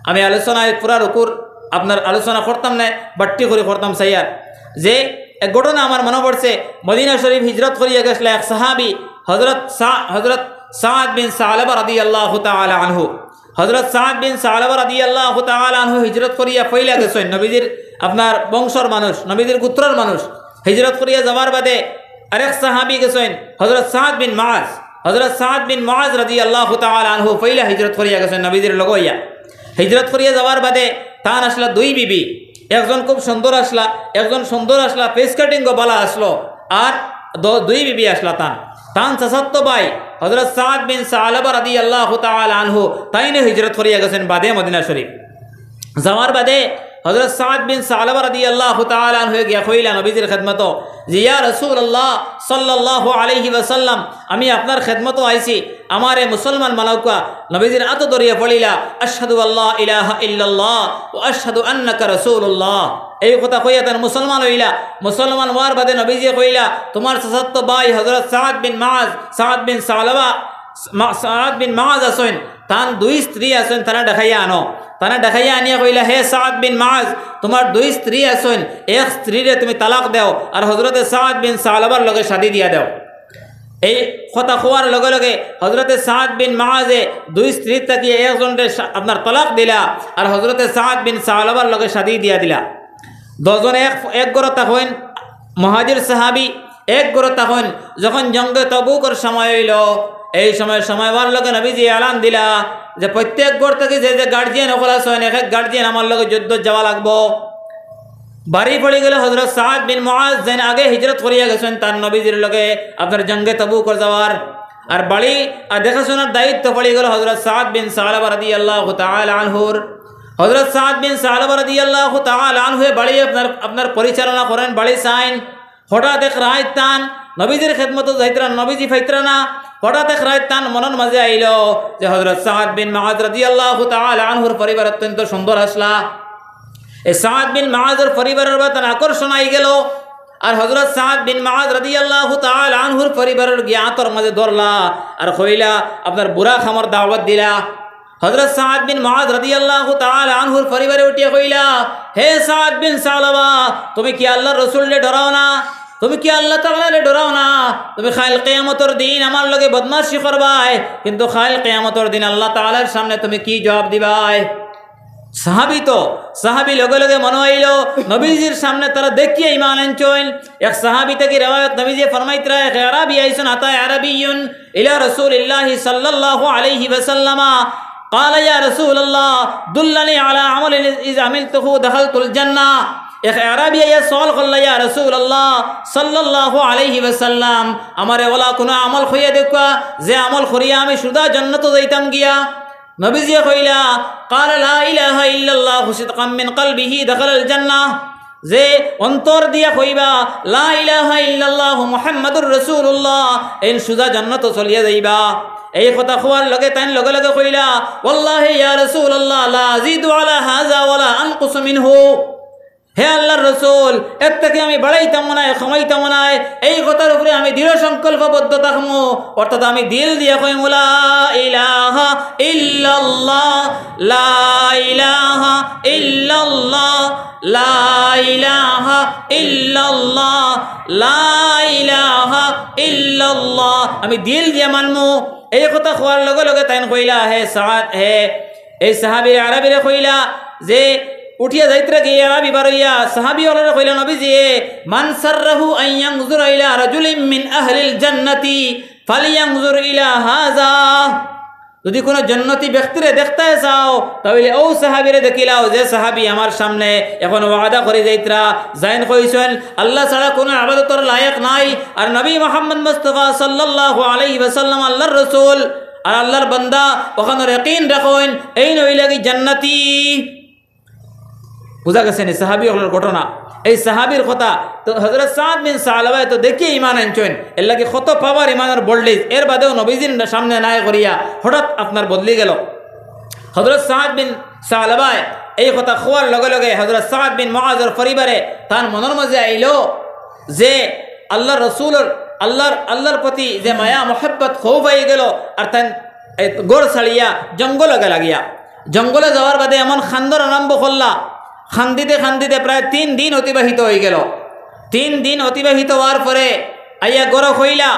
আমি আলোচনা এক পুরা রুকুর আপনার আলোচনা করতাম না, বাট্টি করি করতাম চাইয়ার। যে এক ঘটনা আমার মনো পড়ছে, মদিনা শরীফ হিজরত করিয়া গেছলা এক সাহাবী, হযরত সা-, হযরত সাদ বিন সালাবা রাদিয়াল্লাহু তাআলা আনহু। হযরত সাদ বিন সালাবা রাদিয়াল্লাহু তাআলা আনহু হিজরত করিয়া পয়লা গেছইন, নবীজির আপনার বংশর মানুষ, নবীজির গোত্রর মানুষ। হিজরত করিয়া যাওয়ার বাদে আরেক সাহাবী গেছইন, হযরত সাদ বিন মুআজ। হযরত সাদ বিন মুআজ রাদিয়াল্লাহু তাআলা আনহু পয়লা হিজরত করিয়া গেছইন নবীজির লগে অইয়া। হিজরত করিয়া যাওয়ার বাদে তান আছলা দুই বিবি, একজন খুব সুন্দর আছলা, একজন সুন্দর আছলা, face cutting ও বালা আছলো, আর দ-, দুই বিবি আছলা তান। তান চাচাতো ভাই হযরত সাদ বিন সালাবা রাদিয়াল্লাহু তাআলা আনহু, তাইনে হিজরত করিয়া গেছইন বাদে মদিনা শরীফ। যাওয়ার বাদে হযরত সাদ বিন সালাবা রাদিয়াল্লাহু তাআলা আনহু গিয়া কইলা নবীজির খেদমতো যে, "ইয়া রাসূলুল্লাহ সাল্লাল্লাহু আলাইহি ওয়াসাল্লাম, আমি আপনার খেদমতো আইছি, আমারে মুসলমান বানাউক্কা।" নবীজির আতো ধরিয়া পড়িলা, "আশহাদু আল্লা ইলাহা ইল্লাল্লাহ ওয়া আশহাদু আন্নাকা রাসূলুল্লাহ।" এই কথা কইয়া তান মুসলমান অইলা। মুসলমান অওয়ার বাদে নবীজিয়ে কইলা, "তুমার চাচাতো ভাই হযরত সাদ বিন মুআজ, সাদ বিন সালাবা, মা-, সাদ বিন মুআজ আছইন, তান দুই স্ত্রী আছইন, তারা ডাকাইয়া আনো।" তারা ডাকাইয়া আনিয়া কইলা, "হে সাদ বিন মুআজ, তুমার দুই স্ত্রী আছইন, এক স্ত্রীরে তুমি তালাক দেও, আর হযরতে সাদ বিন সালাবার লগে শাদী দিয়া দেও।" এই কথা কওয়ার লগে লগে হযরতে সাদ বিন মুআজে দুই স্ত্রীর থাকি একজনরে শা-, আপনার তালাক দিলা, আর হযরতে সাদ বিন সালাবার লগে শাদী দিয়া দিলা। দুইজন এক, এক ঘরো থাকইন, মুহাজির সাহাবী এক ঘরো থাকইন। যখন জঙ্গে তবুকর সময় অইলো, এই সময়, সময় অওয়ার লগে নবীজিয়ে এলান দিলা যে প্রত্যেক ঘর থাকি যে যে গার্জিয়ান অকল আছইন, এক এক গার্জিয়ান আমার লগে যুদ্ধত যাওয়া লাগবো। বাড়ি পড়ি গেলো হযরত সাদ বিন মুআজ, যেইন আগে হিজরত করিয়া গেছইন তান নবীজির লগে আপনার জঙ্গে তবুকর যাওয়ার। আর বাড়ি আর দেখাশোনার দায়িত্ব পড়ি গেলো হযরত সাদ বিন সালাবা রাদিয়াল্লাহু তাআলা আনহুর। হযরত সাদ বিন সালাবা রাদিয়াল্লাহু তাআলা আনহুয়ে বাড়ি আপনার, আপনার পরিচালনা করইন, বাড়ি চাইন। হঠাৎ এক রাইত তান নবীজির খেদমতো যাইতরা, নবীজি পাইতরা না। হঠাৎ এক রাইত তান মনর মাঝে আইলো যে হযরত সাদ বিন মুআজ রাদিয়াল্লাহু তাআলা আনহুর পরিবার অত্যন্ত সুন্দর আছলা। এই সাদ বিন মুআজর পরিবারর বায় তান আকর্ষণ আইগেলো। আর হযরত সাদ বিন মুআজ রাদিয়াল্লাহু তাআলা আনহুর পরিবারর গিয়া আতর মাঝে ধরলা, আর কইলা, আপনার বুরা কামর দাওয়াত দিলা। হযরত সাদ বিন মুআজ রাদিয়াল্লাহু তাআলা আনহুর পরিবারে উঠিয়া কইলা, "হে সাদ বিন সালাবা, তুমি কি আল্লার রসুলরে ডরাও না? তুমি কি আল্লা তাআলারে ডরাও না? তুমি কাইল কিয়ামতর দিন আমার লগে বদমাশি করবায়, কিন্তু কাইল কিয়ামতর দিন আল্লা তাআলার সামনে তুমি কি জবাব দিবায়?" সাহাবী তো, সাহাবী লগে লগে মনো আইলো, নবীজির সামনে তারা দেখিয়া ঈমান আনছইন। এক সাহাবী থাকি রেওয়ায়ত, নবীজিয়ে ফরমাইতরা, এক আরাবী আইছইন, আতা আরাবিয়্যুন ইলা রাসূলিল্লাহি সাল্লাল্লাহু আলাইহি ওয়াসাল্লামা, ক্বালা, ইয়া রাসূলাল্লাহ, দুল্লানি আলা আমালিন ইযা আমিলতুহু দাখালতুল জান্নাহ। এক আরাবী আইয়া সওয়াল করলা, ইয়া রাসূলাল্লাহ সাল্লাল্লাহু আলাইহি ওয়াসাল্লাম, আমারে অলা কুনু আমল কইয়া দেউক্কা, যে আমল করিয়া আমি সুজা জান্নাতো যাইতাম গিয়া। নবীজিয়ে কইলা, ক্বালা লা ইলাহা ইল্লাল্লাহু সিদকাম মিন কলবিহি দাখালাল জান্নাহ। যে অন্তর দিয়া কইবা, লা ইলাহা ইল্লাল্লাহু মুহাম্মাদুর রাসূলুল্লাহ, এইন সুজা জান্নাতো চলিয়া যাইবা। এই কথা কওয়ার লগে তাইন লগে লগে কইলা, ওয়াল্লাহি ইয়া রাসূলাল্লাহ, লা আজিদু আলা হাযা ওয়া লা আনকুসু মিনহু। হে আল্লার রসুল, এর থাকি আমি বাড়াইতামও নায়, কমাইতামও নায়, এই কথার উপরে আমি দৃঢ় সংকল্পবদ্ধ থাকমু, অর্থাৎ আমি দিল দিয়া কইমু, লা ইলাহা ইল্লাল্লাহ, লা ইলাহা ইল্লাল্লাহ, লা ইলাহা ইল্লাল্লাহ, লা ইলাহা ইল্লাল্লাহ। আমি দিল দিয়া মানমু। এই কথা কওয়ার লগে লগে তাইন কইলা, হে সাদ, হে, এই সাহাবীর আরাবীরে কইলা যে উঠিয়া যাইতরা গিয়া আরাবী বারইয়া সাহাবী অকলরে কইলা, নবীজিয়ে, মান সাররাহু আন ইয়ানজুরা ইলা রাজুলিন মিন আহলিল জান্নাতি ফালইয়ানজুর ইলা হাযা। যুদি কুনু জন্নতি ব্যক্তিরে দেখতায় চাও, তা অইলে অউ সাহাবিরে দেখিলাও, যে সাহাবি আমার সামনে অখন ওয়াদা করি যাইতরা, যাইন কইছইন, "আল্লাহ ছাড়া কুনু ইবাদতর লায়েক নাই, আর নবী মুহাম্মদ মুস্তাফা সাল্লাল্লাহু আলাইহি ওয়াসাল্লাম আল্লাহর রসুল, আর আল্লাহর বান্দা, অখানর ইয়াকিন রাখইন, এইন অইলা গি জন্নতি।" বুঝা গেছে নি সাহাবি অকলর ঘটনা? এই সাহাবির কথা তো হযরত সাদ বিন সালাবায় তো দেখিয়া ইমান আনছইন, এরলাগি কত power ইমানর voltage, এর বাদেও নবীজির সামনে নায় করিয়া হঠাৎ আপনার বদলি গেল। হযরত সাদ বিন সালাবায় এই কথা কওয়ার লগে লগে হযরত সাদ বিন মুআজর পরিবারে তান মনর মাঝে আইলো যে আল্লাহর রসুলর, আল্লাহর, আল্লাহর প্রতি যে মায়া মহব্বত, খৌফ আই গেল, আর তাইন এই ঘর ছাড়িয়া জঙ্গলো গেলা গিয়া। জঙ্গলো যাওয়ার বাদে এমন খান্দন আরম্ভ করলা, খান্দিতে খান্দিতে প্রায় তিন দিন অতিবাহিত অই গেল। তিন দিন অতিবাহিত অওয়ার পরে আইয়া ঘরো কইলা,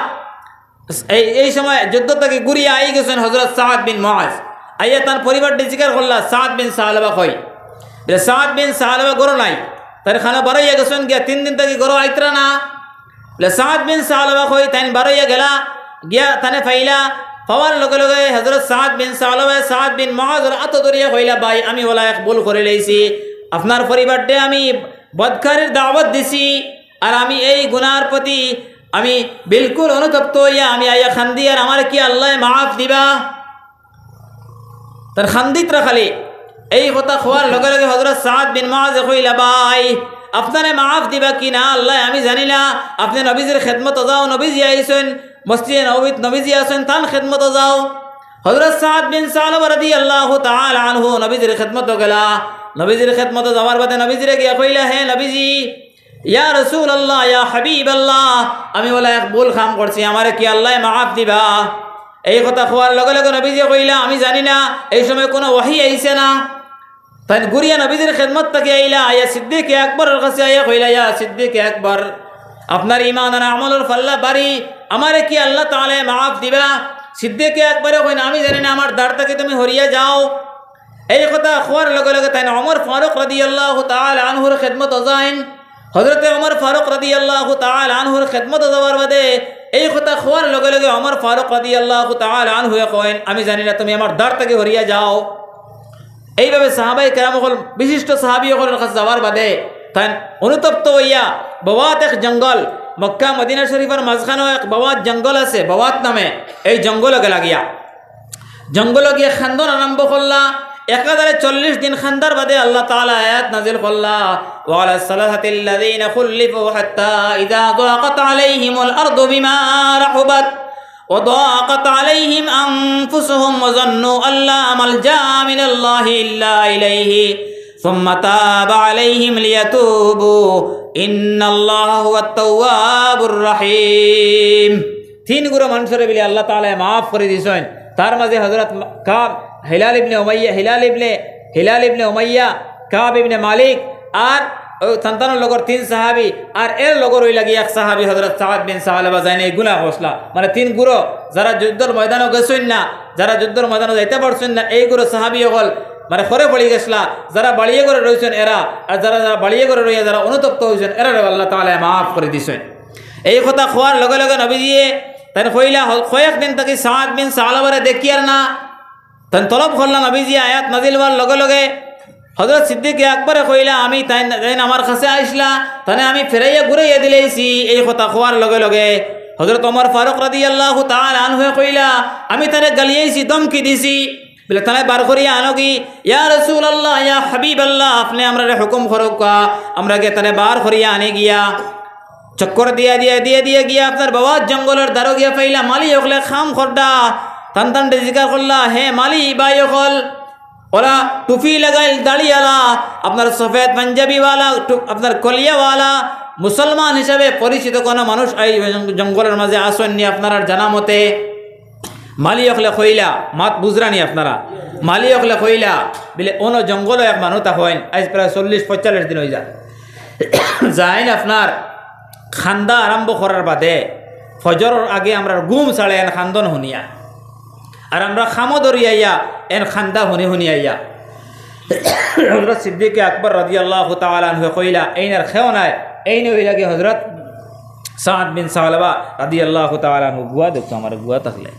এই, এই সময় যুদ্ধ থাকি ঘুরিয়া আই গেছইন হযরত সাদ বিন মুআজ। আইয়া তান পরিবাররে জিকার করলা, "সাদ বিন সালাবা কই?" বলে, "সাদ বিন সালাবা ঘরো নাই।" তাইন খানো বারইয়া গেছইন গিয়া, তিন দিন থাকি ঘরো আইতরা না। বলে, "সাদ বিন সালাবা কই?" তাইন বারইয়া গেলা, গিয়া তানে পাইলা। পাওয়ার লগে লগে হযরত সাদ বিন সালাবায় সাদ বিন মুআজর আতো ধরিয়া কইলা, "ভাই, আমি অলা এক ভুল করিলাইছি। আপনার পরিবাররে আমি বদকারির দাওয়াত দিছি, আর আমি এই গুনার প্রতি আমি বিলকুল অনুতপ্ত অইয়া আমি আইয়া খান্দি, আর আমারে কি আল্লায় মাফ দিবা?" তাইন খান্দিতরা খালি। এই কথা কওয়ার লগে লগে হযরত সাদ বিন মুআজে কইলা, "ভাই, আপনারে মাফ দিবা কি না আল্লায় আমি জানি না। আপনে নবীজির খেদমতো যাও, নবীজি আইছইন, মসজিদে নববীত নবীজি আছইন, তান খেদমতো যাও।" হযরত সাদ বিন সালাবা রাদিয়াল্লাহু তাআলা আনহু নবীজির খেদমতো গেলা। নবীজির খেদমতো যাওয়ার বাদে নবীজিরে গিয়া কইলা, "হে নবীজি, ইয়া রাসূলুল্লাহ, ইয়া হাবিবাল্লাহ, আমি অলা এক ভুল কাম করছি, আমারে কি আল্লায় মাফ দিবা?" এই কথা কওয়ার লগে লগে নবীজিয়ে কইলা, "আমি জানি না, এই সময় কুনু ওহী আইছে না।" তাইন ঘুরিয়া নবীজির খেদমত থাকি আইলা, আইয়া সিদ্দিকে আকবরর কাছে আইয়া কইলা, "ইয়া সিদ্দিকে আকবর, আপনার ইমান আর আমলর পাল্লা ভারি, আমারে কি আল্লাহ তাআলায় মাফ দিবা?" সিদ্দিকে আকবরে কইন, "আমি জানি না, আমার দ্বার থাকি তুমি হরিয়া যাও।" এই কথা কওয়ার লগে লগে তাইন ওমর ফারুক রাদিয়াল্লাহু তাআলা আনহুর খেদমতো যাইন। হযরতে ওমর ফারুক রাদিয়াল্লাহু তাআলা আনহুর খেদমতো যাওয়ার বাদে এই কথা কওয়ার লগে লগে ওমর ফারুক রাদিয়াল্লাহু তাআলা আনহুয়ে কইন, "আমি জানি না, তুমি আমার দ্বার থাকি হরিয়া যাও।" এইভাবে সাহাবায়ে কেরাম অকল, বিশিষ্ট সাহাবী অকলর কাছে যাওয়ার বাদে তাইন অনুতপ্ত অইয়া বওয়াত এক জঙ্গল, মক্কা মদিনা শরীফর মাঝখানো এক বওয়াত জঙ্গল আছে, বওয়াত নামে, এই জঙ্গলো গেলা গিয়া। জঙ্গলো গিয়া খান্দন আরম্ভ করলা। একাধারে চল্লিশ দিন খান্দার বাদে আল্লাহ তাআলা আয়াত নাজিল করলা, "ওয়ালা সালাসাতিল্লাযীনা খুল্লিফু হাত্তা ইযা যাকাত আলাইহিমুল আরদু বিমা রাহুবাত ওয়া যাকাত আলাইহিম আনফুসুহুম ওয়া যান্নু আল্লা মালজা মিনাল্লাহি ইল্লা ইলাইহি সুম্মা তাবা আলাইহিম লিয়াতুবু ইন্নাল্লাহা হুয়াত তাওয়াবুর রাহিম।" তিন গুরু মানুষরে বিলে আল্লাহ তাআলায় মাফ করি দিছইন। তার মাঝে হযরত কাব, হিলাল ইবনে উমাইয়া, হিলাল ইবনে, হিলাল ইবনে উমাইয়া, কাব ইবনে মালিক, আর অউ তান তানর লগর তিন সাহাবী, আর এর লগর অইলা গি এক সাহাবী হযরত সাদ বিন সালাবা, যাইন এই গুনা করছলা। মানে তিন গুরু, যারা যুদ্ধর ময়দানো গেছইন না, যারা যুদ্ধর ময়দানো যাইতা পারছইন না, এই গুরু সাহাবী অকল মানে খরে পড়ি গেছলা। যারা বাড়িয়ে ঘরে রইছইন এরা, আর যারা, যারা বাড়িয়ে ঘরে রইয়া যারা অনুতপ্ত অইছইন, এরারেও আল্লাহ তাআলায় মাফ করি দিছইন। এই কথা কওয়ার লগে লগে নবীজিয়ে তাইন কইলা, হ-, কয়েক দিন থাকি সাদ বিন সালাবারে দেখিয়ার না। তাইন তলব করলা, নবীজি আয়াত নাজিল অওয়ার লগে লগে হযরত সিদ্দিকে আকবরে কইলা, "আমি তাইন, তাইন আমার কাছে আইছলা, তানে আমি ফিরাইয়া ঘুরাইয়া দিলাইছি।" এই কথা কওয়ার লগে লগে হযরত ওমর ফারুক রাদিয়াল্লাহু তাআলা আনহুয়ে কইলা, "আমি তারে গালিয়াইছি, ধমকি দিছি।" বলে, "তারে বার করিয়া আনো গি।" "ইয়া রাসূলুল্লাহ, ইয়া হাবিবাল্লাহ, আপনে আমরারে হুকুম করউক্কা, আমরা গিয়া তারে বার করিয়া আনি গিয়া।" চক্কর দিয়া, দিয়া, দিয়া, দিয়া গিয়া আপনার বওয়াত জঙ্গলর দ্বারো গিয়া পাইলা, মালি অকলে কাম কররা। তান তানরে জিকার করলা, "হে মালি ভাই অকল, অলা টুপি লাগাইল দাড়িআলা, আপনার সফেদ পাঞ্জাবিআলা, টু-, আপনার কলিয়াআলা, মুসলমান হিসাবে পরিচিত কুনু মানুষ এই জং-, জঙ্গলর মাঝে আছইন নি আপনারার জানা মতে?" মালি অকলে কইলা, মাত বুঝরা নি আপনারা? মালি অকলে কইলা, বলে, "অনো জঙ্গলো এক মানুষ থাকইন, আইজ প্রায় চল্লিশ পঁয়তাল্লিশ দিন অই যায়।" যাইন আপনার খান্দা আরম্ভ করার বাদে ফজরর আগে আমরার ঘুম ছাড়ে এন খান্দন হুনিয়া, আর আমরা কামো ধরি আইয়া এন খান্দা হুনি হুনি আইয়া। হযরত সিদ্দিকে আকবর রাদিয়াল্লাহু তাআলা আনহু কইলা, "এইন আর কেউ নাই, এইন অইলা গি হযরত সাদ বিন সালাবা রাদিয়াল্লাহু তাআলা আনহু।" গুয়া দেখতো আমার গুয়া থাকলে।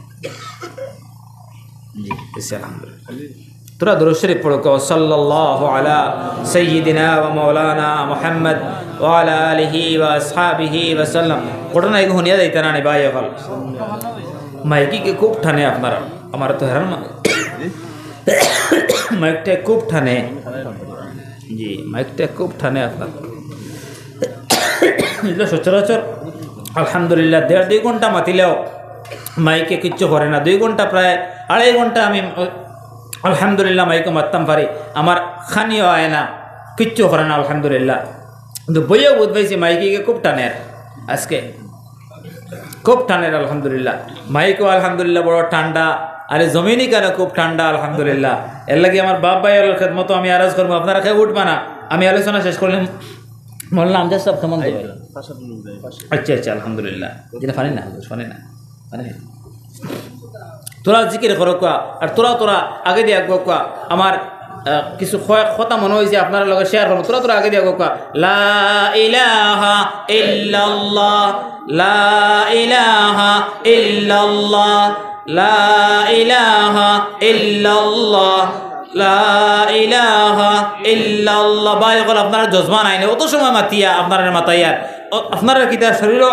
জি, জি, আলহামদুলিল্লাহ। তোরা দুরূদ শরীফ পড়ো, কও, "সাল্লাল্লাহু আলা সাইয়্যিদিনা ওয়া মাওলানা মুহাম্মদ ওয়া আলা আলিহি ওয়া আসহাবিহি ওয়া সাল্লাম।" ঘটনা এগু হুনিয়া যাইতা না নি ভাই অকল। মাইকে কি খুব টানে আপনারা? আমার তো হেরান মা-, মাইকটা খুব টানে। জি, মাইকটা খুব টানে আপনার। ইলা সচরাচর আলহামদুলিল্লাহ দেড় দুই ঘন্টা মাতিলেও মাইকে কিচ্ছু করে না। দুই ঘন্টা, প্রায় আড়াই ঘন্টা আমি, আলহামদুলিল্লাহ, মাইকে মাততাম পারি, আমার খানিও আয় না, কিচ্ছু করে না, আলহামদুলিল্লাহ। কিন্তু বইয়াও বুঝ পাইছি মাইকে খুব টানের আজকে। খুব টানের, আলহামদুলিল্লাহ। মাইকও, আলহামদুলিল্লাহ, বড় ঠান্ডা। আরে, জমিনই কেন খুব ঠান্ডা, আলহামদুলিল্লাহ। এর লাগি আমার বাপ ভাই অকলর খেদমতো আমি আরজ করমু, আপনারা কেউ উঠবা না। আমি আলোচনা শেষ করলাম। মৌলানা আমজাদ সাহেব কেমন? আচ্ছা, আচ্ছা, আলহামদুলিল্লাহ। যেটা পানি না, পানি না, পানি না। তোরা জিকির করো কুয়া, আর তোরা, তোরা আগে দিয়া আগুয়া কুয়া। আমার, আহ, কিছু কয়েক কথা মনে হইছে আপনারার লগে share করমু। তোরা, তোরা আগে দিয়া আগুয়া কুয়া। লা ইলাহা ইল্লাল্লাহ, লা ইলাহা ইল্লাল্লাহ, লা ইলাহা ইল্লাল্লাহ, লা ইলাহা ইল্লাল্লাহ। ভাই অকল, আপনারার জজবা নাই নি, অত সময় মাতিয়া আপনারারে মাতাইয়ার। অ-, আপনারার কিতা শরীরো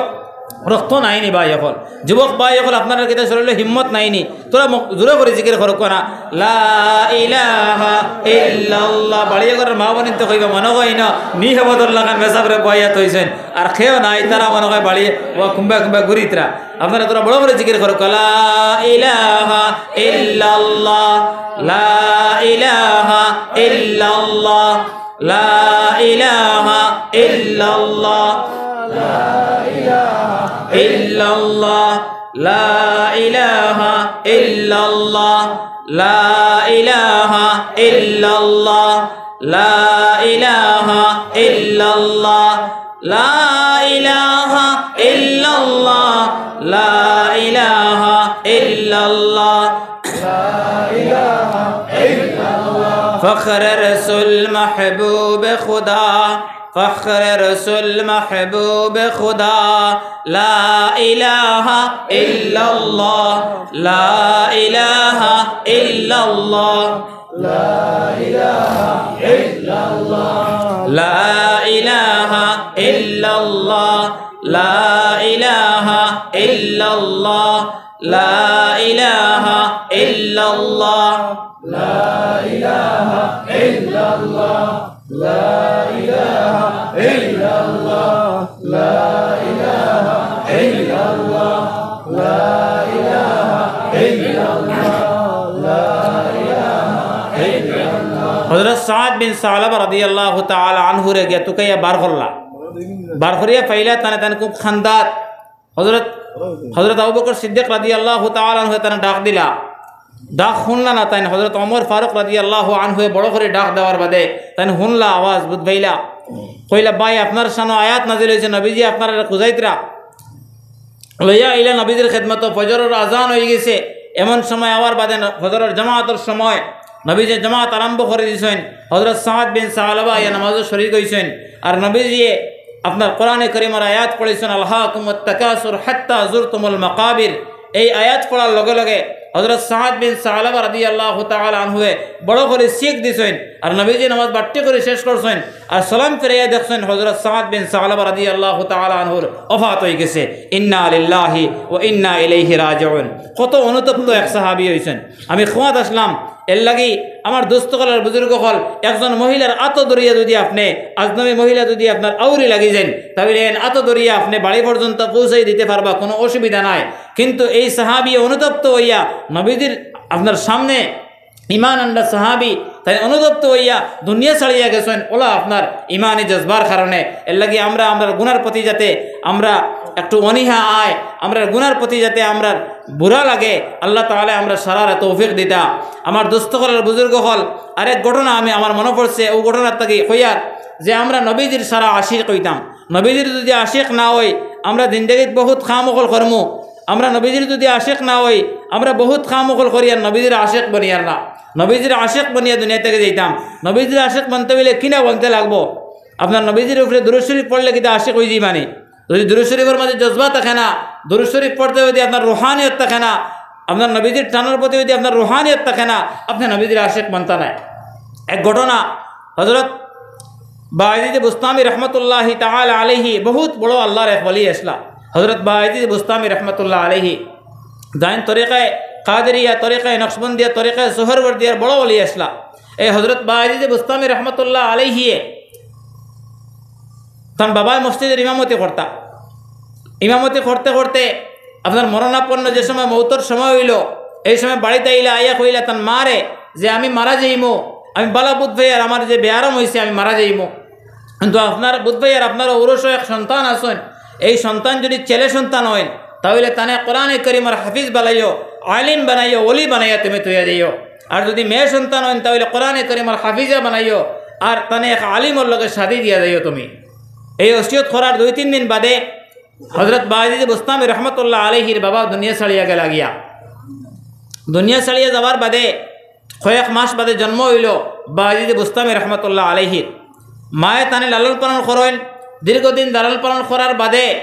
রক্ত নাই নি ভাই অকল? যুবক ভাই অকল, আপনারার কিতা শরীরো হিম্মত নাই নি? তোরা মুখ জোরে করি জিকির করো কুয়া না, লা ইলাহা ইল্লাল্লাহ। বাড়িয়ে ঘরর মা বোনিন্তে কইবা, মনো কয় না, নি হেবদর লাখান মেসাবরে বইয়া থইছইন। আর কেউ নাই, তারা মনো কয় বাড়িয়ে, ও কুম্বা কুম্বা ঘুরিতরা। আপনারা তোরা বড় করি জিকির করো, লা ইলাহা ইল্লাল্লাহ, লা ইলাহা ইল্লাল্লাহ, লা ইলাহা ইল্লাল্লাহ, লা ইলাহা ইল্লাল্লাহ, লা ইলাহা ইল্লাল্লাহ, লা ইলাহা ইল্লাল্লাহ, লা ইলাহা ইল্লাল্লাহ, লা ইলাহা ইল্লাল্লাহ, লা ইলাহা ইল্লাল্লাহ, লা ইলাহা ইল্লাল্লাহ। ফখরে রসুল মাহবুব খুদা, ফখরে রসুল মাহবুব খুদা, লা ইলাহা ইল্লাল্লাহ, লা ইলাহা ইল্লাল্লাহ। لا إله إلا الله. لا إله إلا الله. لا إله إلا الله. لا إله إلا الله. لا إله إلا الله. لا إله إلا الله. لا إله إلا الله. لا إله إلا الله. لا إله إلا الله. হযরত সাদ বিন সালাবা রাদিয়াল্লাহু তাআলা আনহুরে গিয়া তুকাইয়া বার করলা। বার করিয়া পাইলা তানে, তানে খুব খান্দাত। হযরত, হযরত আবু বকর সিদ্দিক রাদিয়াল্লাহু তাআলা আনহু তানে ডাক দিলা। ডাক হুনলা না তাইন, হযরত ওমর ফারুক রাদিয়াল্লাহু আনহুয়ে বড় করি ডাক দেওয়ার বাদে তাইন হুনলা আওয়াজ, বুঝ পাইলা। কইলা, "ভাই, আপনার শানো আয়াত নাজিল অইছে, নবীজি আপনারারে খুজাইতরা।" লইয়া আইলা নবীজির খেদমতো, ফজরর আজান অইগেছে। এমন সময় আওয়ার বাদে ন-, ফজরর জামাতর সময় নবীজি জামাত আরম্ভ করি দিছইন। হযরত সাদ বিন সালাবা আইয়া নামাজো শরিক অইছইন। আর নবীজিয়ে আপনার কোরআনে করিমর আয়াত পড়ছইন, "আলহাকুমুত তাকাসুর হাত্তা জুরতুমুল মাকাবির।" এই আয়াত পড়ার লগে লগে হযরত সাদ বিন সালাবা রাদিয়াল্লাহু তাআলা আনহুয়ে বড় করি চিক দিছইন। আর নবীজি নামাজ বাট্টি করি শেষ করছইন। আর সালাম ফিরাইয়া দেখছইন হযরত সাদ বিন সালাবা রাদিয়াল্লাহু তাআলা আনহুর ওফাত অইগেছে। ইন্না লিল্লাহি ওয়া ইন্না ইলাইহি রাজিউন। কত অনুতপ্ত এক সাহাবী অইছইন। আমি খুয়াত আসলাম, এর লাগি আমার দোস্ত অকল আর বুজুর্গ অকল, একজন মহিলার আতো ধরিয়া যুদি আপনে, আজনবী মহিলা যুদি আপনার আউরি লাগি যাইন, তাইলে এন আতো ধরিয়া আপনে বাড়ি পর্যন্ত পৌঁছাই দিতে পারবা, কুনু অসুবিধা নাই। কিন্তু এই সাহাবী অনুতপ্ত অইয়া নবীজির আপনার সামনে ইমান আনরা সাহাবী, তাইন অনুতপ্ত অইয়া দুনিয়া ছাড়িয়া গেছইন, অলা আপনার ইমানি জজবার কারণে। এর লাগি আমরা, আমরার গুনার প্রতি যাতে আমরা একটু অনীহা আয়, আমরার গুনার প্রতি যাতে আমরার বুরা লাগে, আল্লাহ তাআলায় আমরার সারারে তৌফিক দিতা। আমার দোস্ত অকল আর বুজুর্গ অকল, আরেক ঘটনা আমি, আমার মনো পড়ছে, অউ ঘটনার থাকি কইয়ার যে আমরা নবীজির সারা আশিক অইতাম। নবীজির যুদি আশিক না অই, আমরা জিন্দেগিত বহুত কাম অকল করমু। আমরা নবীজির যুদি আশিক না অই, আমরা বহুত কাম অকল করিয়ার নবীজির আশিক বনিয়ার না। নবীজির আশিক বনিয়া দুনিয়া থাকি যাইতাম। নবীজির আশিক বনতে অইলে কিনা বনতে লাগবো? আপনার নবীজির উপরে দুরূদ শরীফ পড়লে কিতা আশিক অইযিবা নি? যুদি দুরূদ শরীফর মাঝে জজবা থাকে না, দুরূদ শরীফ পড়তে যুদি আপনার রুহানিয়ত থাকে না, আপনার নবীজির টানর প্রতি যদি আপনার রুহানিয়ত থাকে না, আপনে নবীজির আশিক বনতা নায়। এক ঘটনা, হযরত বায়েজিদ বুস্তামি রহমতুল্লাহি তাআলা আলাইহি বহুত বড় আল্লাহর এক ওলি আছলা। হযরত বায়েজিদ বুস্তামি রহমতুল্লাহ আলাইহি যাইন তরিকায়ে কাদেরিয়া, তরিকায়ে নকশবন্দিয়া, তরিকায়ে সুহরওয়ার্দিয়ার বড় ওলি আছলা। এই হযরত বায়েজিদ বুস্তামি রহমতুল্লাহ আলাইহিয়ে তান বাবায় মসজিদর ইমামতি করতা। ইমামতি করতে করতে আপনার মরণাপন্ন যে সময় মৌতর সময় অইলো, এই সময় বাড়িত আইলা, আইয়া কইলা তান মারে যে, "আমি মারা যাইমু, আমি বালা বুঝ পাইয়ার আমার যে বেয়ারাম অইছে, আমি মারা যাইমু। কিন্তু আপনার বুঝ পাইয়ার আপনার ঔরসও এক সন্তান আছইন, এই সন্তান যদি ছেলে সন্তান অইন, তা অইলে তানে কোরআনে করিমর হাফিজ বানাইও, আলিম বানাইও, ওলি বানাইয়া তুমি থইয়া যাইও। আর যদি মেয়ে সন্তান অইন, তা অইলে কোরআনে করিমর হাফিজা বানাইও, আর তানে এক আলিমর লগে শাদি দিয়া যাইও তুমি।" এই ওসিয়ত করার দুই তিন দিন বাদে হযরত বায়েজিদ বুস্তামি রহমতুল্লাহ আলাইহির বাবা দুনিয়া ছাড়িয়া গেলা গিয়া। দুনিয়া ছাড়িয়া যাওয়ার বাদে কয়েক মাস বাদে জন্ম অইলো বায়েজিদ বুস্তামি রহমতুল্লাহ আলাইহির। মায়ে তানে লালন পালন করইন। দীর্ঘদিন লালন পালন করার বাদে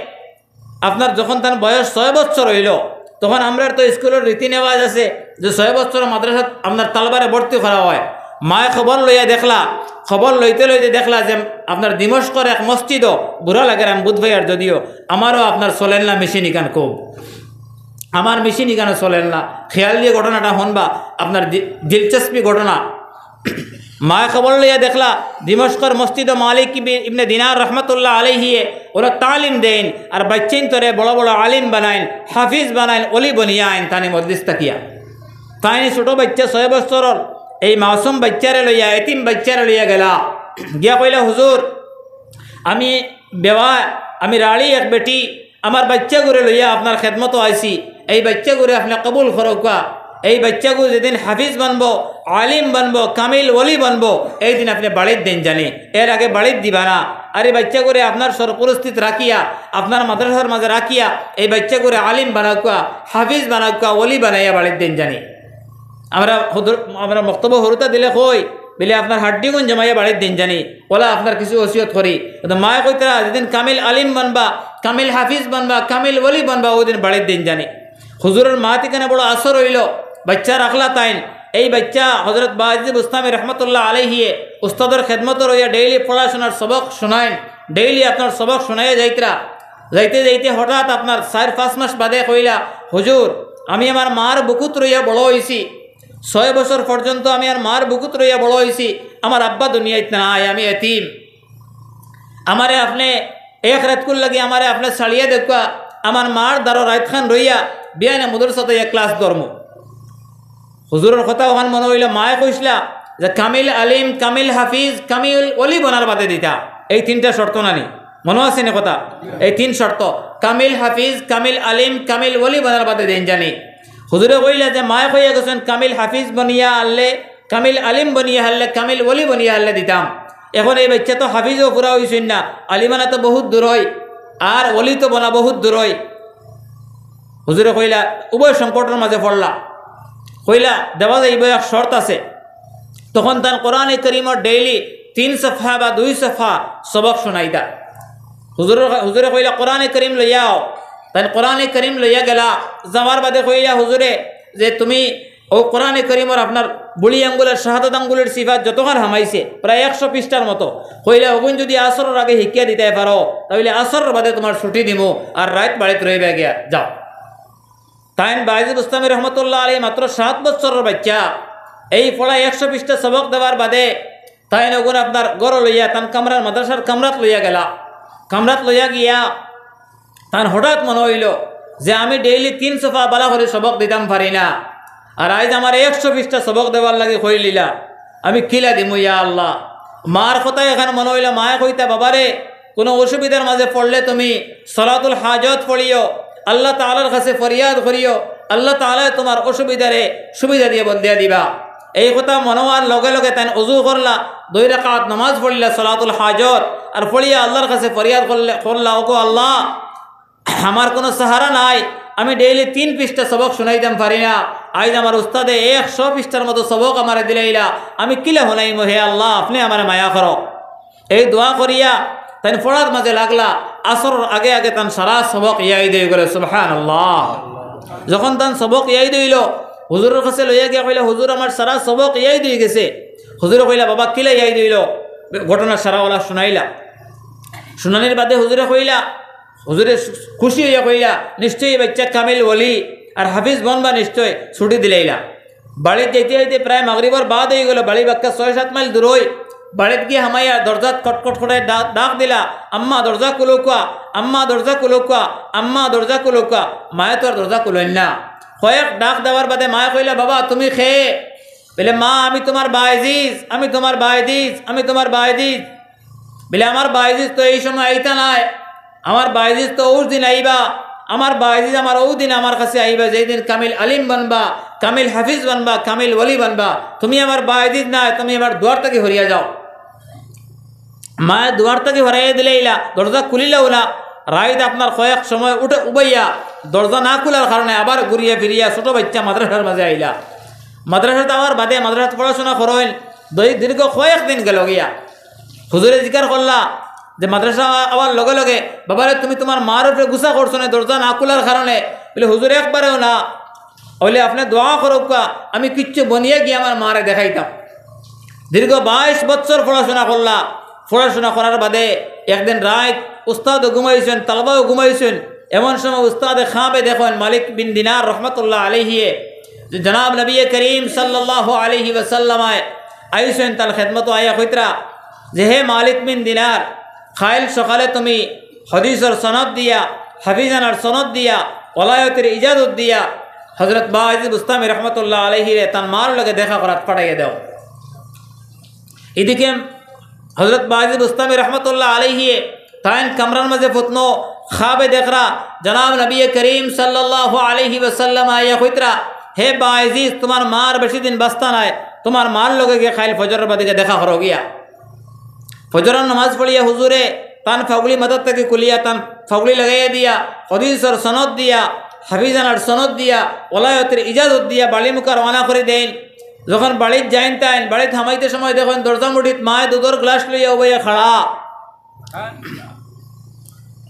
আপনার যখন তান বয়স ছয় বছর অইলো, তখন আমরার তো স্কুলর রীতি নেওয়াজ আছে যে ছয় বছর মাদ্রাসাত আপনার তালবারে ভর্তি করা অয়। মায়ে খবর লইয়া দেখলা, খবর লইতে লইতে দেখলা যে আপনার দিমশকর এক মসজিদো বুড়া লাগের আমি বুঝ পাইয়ার, যদিও আমারও আপনার চলের না মেশিন ইখান খুব, আমার মেশিন ইখানো চলের না। খেয়াল দিয়া ঘটনাটা হুনবা, আপনার দি-, দিলচস্পি ঘটনা। মায়ে খবর লইয়া দেখলা, দিমশকর মসজিদো মালিক ইবি-, ইবনে দিনার রহমতুল্লাহ আলাইহিয়ে ওরা তালিম দেইন, আর বাইচ্চাইন্তরে বড় বড় আলিম বানাইন, হাফিজ বানাইন, ওলি বনিয়া আইন তানি মজলিস থাকিয়া। তাইন ছোট বাইচ্চা ছয় বছরর, এই মাসুম বাইচ্চারে লইয়া, এতিম বাইচ্চারে লইয়া গেলা, গিয়া কইলা, "হুজুর, আমি বেওয়া, আমি রাড়ি এক বেটি, আমার বাইচ্চাগুরে লইয়া আপনার খেদমতো আইছি, এই বাইচ্চাগুরে আপনে কবুল করউক্কা। এই বাইচ্চাগু যেদিন হাফিজ বানবো, আলিম বানবো, কামিল ওলি বানবো, এই দিন আপনে বাড়িত দেইন জানি, এর আগে বাড়িত দিবা না। আর এই বাইচ্চাগুরে আপনার সরপুরস্তিত রাখিয়া, আপনার মাদ্রাসার মাঝে রাখিয়া, এই বাইচ্চাগুরে আলিম বানাউক্কা, হাফিজ বানাউক্কা, ওলি বানাইয়া বাড়িত দেইন জানি।" আমরা হুদুর, আমরা মক্তব্য হুরুতা দিলে কই, বলে, "আপনার হাড্ডিগুন জমাইয়া বাড়িত দেইন জানি, ওলা আপনার কিছু ওসিয়ত করি।" তো মায়ে কইতরা, "যেদিন কামিল আলিম বানবা, কামিল হাফিজ বানবা, কামিল ওলি বানবা, ওদিন বাড়িত দেইন জানি।" হুজুরর মাত ইখানে বড় আসর অইলো। বাইচ্চা রাখলা তাইন। এই বাইচ্চা হযরত বায়েজিদ বুস্তামি রহমতুল্লাহ আলাইহিয়ে উস্তাদর খেদমতো রইয়া ডেইলি পড়াশোনার সবক শুনাইন, ডেইলি আপনার সবক শুনাইয়া যাইতরা। যাইতে যাইতে হঠাৎ আপনার চাইর পাঁচ মাস বাদে কইলা, "হুজুর, আমি আমার মার বুকুত রইয়া বড় অইছি, ছয় বছর পর্যন্ত আমি আর মার বুকুত রইয়া বড় অইছি, আমার আব্বা দুনিয়াত নাই, আমি এতিম। আমারে আপনে এক রাইতকুর লাগি আমারে আপনে ছাড়িয়া দেউক্কা, আমার মার দারো রাইতখান রইয়া বিয়ানে মাদ্রাসাত এক ক্লাস ধরমু।" হুজুরর কথা অখান মনো অইলো, মায়ে কইছলা যে কামিল আলিম, কামিল হাফিজ, কামিল ওলি বনার বাদে দিতা। এই তিনটা শর্ত নানি? মনো আছে নি কথা? এই তিন শর্ত, কামিল হাফিজ, কামিল আলিম, কামিল ওলি বনার বাদে দেইন জানি। হুজুরে কইলা যে মায়ে কইয়া গেছইন, কামিল হাফিজ বনিয়া আনলে, কামিল আলিম বনিয়া হারলে, কামিল ওলি বনিয়া হারলে দিতাম। এখন এই বাইচ্চা তো হাফিজও পুরা অইছইন না, আলিমানা তো বহুত দূরই, আর ওলি তো বনা বহুত দূরই। হুজুরে কইলা, উভয় সংকটর মাঝে পড়লা। কইলা, "দেওয়া যাইবো, এক শর্ত আছে।" তখন তান কোরআনে করিমর ডেইলি তিন সফা বা দুই সফা সবক শুনাইতা। হুজুরে, হুজুরে কইলা, "কোরআনে করিম লইয়া আও।" তাইন কোরআনে করিম লইয়া গেলা। যাওয়ার বাদে কইলা হুজুরে যে, "তুমি অউ কোরআনে করিমর আপনার বুড়ি আঙ্গুলের, শাহাদত আঙ্গুলের সিফাত যতখান হামাইছে, প্রায় একশো পৃষ্ঠার মতো, কইলা, অগুন যদি আসরর আগে হিকিয়া দিতায় পারো, তা অইলে আসরর বাদে তুমার ছুটি দিমু, আর রাইত বাড়িত রইবা গিয়া, যাও।" তাইন বায়েজিদ বুস্তামি রহমতুল্লাহ আলাইহি মাত্র সাত বছরর বাইচ্চা, এই পড়া একশো পৃষ্ঠা সবক দেওয়ার বাদে তাইন অগুন আপনার ঘরো লইয়া, তান কামরার, মাদ্রাসার কামরাত লইয়া গেলা। কামরাত লইয়া গিয়া তান হঠাৎ মনো অইলো যে আমি ডেইলি তিন সফা বালা করি সবক দিতাম পারি না, আর আইজ আমারে একশো পৃষ্ঠা সবক দেওয়ার লাগি কইলিলা, আমি কিলা দিমু ইয়া আল্লাহ? মার কথা এখান মনো অইলো, মায়ে কইতা, "বাবারে, কুনু অসুবিধার মাঝে পড়লে তুমি সলাতুল হাজত পড়িও, আল্লাহ তাআলার কাছে ফরিয়াদ করিও, আল্লাহ তাআলায় তুমার অসুবিধারে সুবিধা দিয়া বদলিয়া দিবা।" এই কথা মনো অওয়ার লগে লগে তাইন অজু করলা, দুই রাকাত নামাজ পড়লা সলাতুল হাজত, আর পড়িয়া আল্লাহর কাছে ফরিয়াদ করলে, করলা, "ওগো আল্লাহ, আমার কুনু সাহারা নাই, আমি ডেইলি তিন পৃষ্ঠা সবক শুনাইতাম পারি না, আইজ আমার উস্তাদে একশো পৃষ্ঠার মতো সবক আমারে দিলাইলা, আমি কিলা হুনাইমু, হে আল্লাহ, আপনে আমারে মায়া করো।" এই দোয়া করিয়া তাইন পড়ার মাঝে লাগলা, আসরর আগে আগে তান সারা সবক ইয়াদ অইগেলো, সুবহানাল্লাহ। যখন তান সবক ইয়াদ অইলো, হুজুরর কাছে লইয়া গিয়া কইলা, "হুজুর, আমার সারা সবক ইয়াদ অইগেছে।" হুজুরে কইলা, "বাবা, কিলা ইয়াদ অইলো?" ঘটনা সারা ওলা শুনাইলা। শুনানির বাদে হুজুরে কইলা, হুজুরে খুশি অইয়া কইলা, "নিশ্চয়ই বাচ্চা কামিল ওলি আর হাফিজ বনবা নিশ্চয়।" ছুটি দিলাইলা। বাড়িত যাইতে যাইতে প্রায় মাগরিবর বাদ অইগেলো, বাড়ি বাক্কা ছয় সাত মাইল দূরই। বাড়িত গিয়া হামাইয়া দরজাত খটখট করে ডা-, ডাক দিলা, "আম্মা, দরজা খুলউক্কা, আম্মা, দরজা খুলউক্কা, আম্মা, দরজা খুলউক্কা।" মায়ে তো আর দরজা খুলইন না। কয়েক ডাক দেওয়ার বাদে মায়ে কইলা, "বাবা, তুমি কে?" বলে, "মা, আমি তুমার বাইজিজ, আমি তুমার বাইজিজ, আমি তুমার বাইজিজ।" বলে, "আমার বাইজিজ তো এই সময় আইতা নায়, আমার বাইজিজ তো অউ দিন আইবা, আমার বাইজিজ আমার অউ দিন আমার কাছে আইবা, যেই দিন কামিল আলিম বনবা, কামিল হাফিজ বনবা, কামিল ওলি বনবা। তুমি আমার বাইজিজ নায়, তুমি আমার দুয়ার থাকি হরিয়া যাও।" মায়ে দুয়ার থাকি হরাইয়া দিলাইলা, দরজা খুলিলাও না। রাইত আপনার কয়েক সময় উঠে উবাইয়া দরজা না খুলার কারণে আবার ঘুরিয়া ফিরিয়া ছোট বাচ্চা মাদ্রাসার মাঝে আইলা। মাদ্রাসাত আওয়ার বাদে মাদ্রাসাত পড়াশোনা করইন, দৈ-, দীর্ঘ কয়েক দিন গেলো গিয়া। হুজুরে জিকার করলা যে মাদ্রাসা আওয়ার লগে লগে, "বাবারে, তুমি তুমার মার উপরে গুসা করছো না দরজা না খুলার কারণে?" বলে, "হুজুর, একবারেও না।" বলে, "আপনে দোয়া করউক্কা, আমি কিচ্ছু বনিয়া গিয়া আমার মারে দেখাইতাম।" দীর্ঘ বাইশ বছর পড়াশোনা করলা। পড়াশোনা করার বাদে একদিন রাইত উস্তাদও ঘুমাইছইন, তালবাও ঘুমাইছইন। এমন সময় উস্তাদে খাবে দেখইন মালিক বিন দিনার রহমতুল্লাহ আলাইহিয়ে যে জনাব নবী করিম সাল্লাল্লাহু আলাইহি ওয়াসাল্লাম আইছইন তান খেদমতো আইয়া কইতরা যে, "হে মালিক বিন দিনার, কাইল সকালে তুমি হাদিসর সনদ দিয়া, হাফিজানার সনদ দিয়া, ওলায়তের ইজাজত দিয়া হযরত বায়েজিদ বুস্তামি রহমতুল্লাহ আলাইহিরে তান মার লগে দেখা করাত পাঠাইয়া দেও।" এদিকে হযরত বায়েজিদ বুস্তামি রহমতুল্লাহ আলাইহিয়ে তাইন কামরার মাঝে ফুতনো খাবে দেখরা জনাব নবী করিম সাল্লাল্লাহু আলাইহি ওয়াসাল্লাম আইয়া কইতরা, "হে বায়েজিদ, তুমার মার বেশি দিন বাঁচতা নায়, তুমার মার লগে গিয়া কাইল ফজরর বাদে গিয়া দেখা করো গিয়া।" ফজরর নামাজ পড়িয়া হুজুরে তান ফাগুলি মাথার থাকি খুলিয়া তান ফাগুলি লাগাইয়া দিয়া, হাদিসর সনদ দিয়া, হাফিজানার সনদ দিয়া, ওলায়তের ইজাজত দিয়া বাড়ি মুখা রওয়ানা করি দেইন। যখন বাড়িত যাইন তাইন, বাড়িত হামাইতে সময় দেখইন দরজা মুড়িত মায়ে দুধর গ্লাস লইয়া উবাইয়া খাড়া।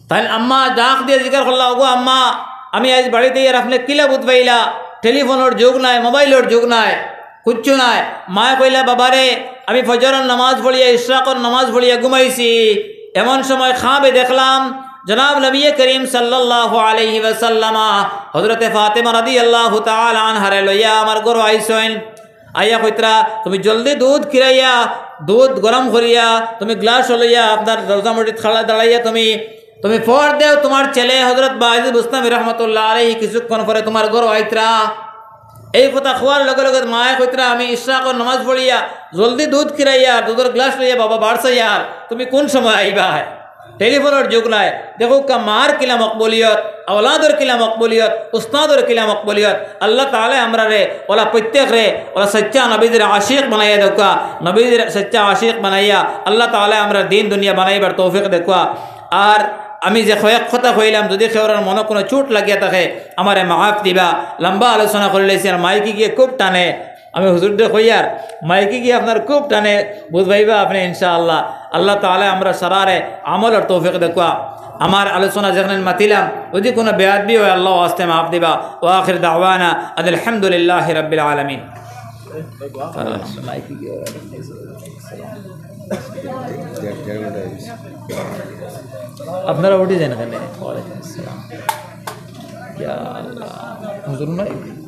তাইন আম্মা ডাক দিয়া জিকার করলা, "ওগো আম্মা, আমি আইজ বাড়িত আইয়ার, আপনে কিলা বুঝ পাইলা? টেলিফোনর যুগ নাই, মোবাইলর যুগ নাই, কুচ্ছু নাই।" মায়ে কইলা, "বাবারে, আমি ফজরর নামাজ পড়িয়া, ইশরাকর নামাজ পড়িয়া ঘুমাইছি।" এমন সময় খাবে দেখলাম জনাব নবী করিম সাল্লাল্লাহু আলাইহি ওয়াসাল্লাম হযরতে ফাতেমা রাদিয়াল্লাহু তাআলা আনহারে লইয়া আমার ঘরো আইছইন। আইয়া কইতরা, "তুমি জলদি দুধ খিরাইয়া, দুধ গরম করিয়া, তুমি গ্লাস লইয়া আপনার দরজা মুড়িত খাড়া দাঁড়াইয়া তুমি, তুমি ফর দেও, তুমার ছেলে হযরত বায়েজিদ বুস্তামি রহমতুল্লাহ আলাইহি কিছুক্ষণ পরে তুমার ঘরো আইতরা।" এই কথা কওয়ার লগে লগে মায়ে কইতরা, "আমি ইশরাকর নামাজ পড়িয়া, জলদি দুধ খিরাইয়া, দুধর গ্লাস লইয়া বাবা বার চাইয়ার, তুমি কুন সময় আইবা?" টেলিফোনর যুগ নাই। দেখউক্কা, মার কিলা মকবুলিয়ত, আওলাদর কিলা মকবুলিয়ত, উস্তাদর কিলা মকবুলিয়ত। আল্লাহ তাআলা আমরারে, ওলা প্রত্যেকরে, ওলা সচ্চা নবীজির আশিক বানাইয়া দেউক্কা, নবীজির সচ্চা আশিক বানাইয়া আল্লাহ তাআলা আমরার দিন দুনিয়া বানাইবার তৌফিক দেউক্কা। আর আমি যে কয়েক কথা কইলাম, যদি কেউর মনো কুনু চুট লাগিয়া থাকে, আমারে মাফ দিবা। লম্বা আলোচনা করিলাইছি, আর মাইকে গিয়া খুব টানে। আমি হুজুররে কইয়ার, মাইকে গিয়া আপনার খুব টানে, বুঝ পাইবা আপনে ইনশাআল্লাহ। আল্লাহ তাআলা আমরা সারারে আমলর তৌফিক দেউক্কা। আমার আলোচনা যেখানে মাতিলাম, যদি কুনু বেয়াদবি অয়, আল্লাহ ওয়াস্তে মাফ দিবা। ওয়া আখির দাওয়ানা আলহামদুলিল্লাহি রাব্বিল আলামিন। আপনারা উঠি যাইন এখানে। ওয়ালাইকুম আসসালাম। ইয়া আল্লাহ। হুজুর নাই?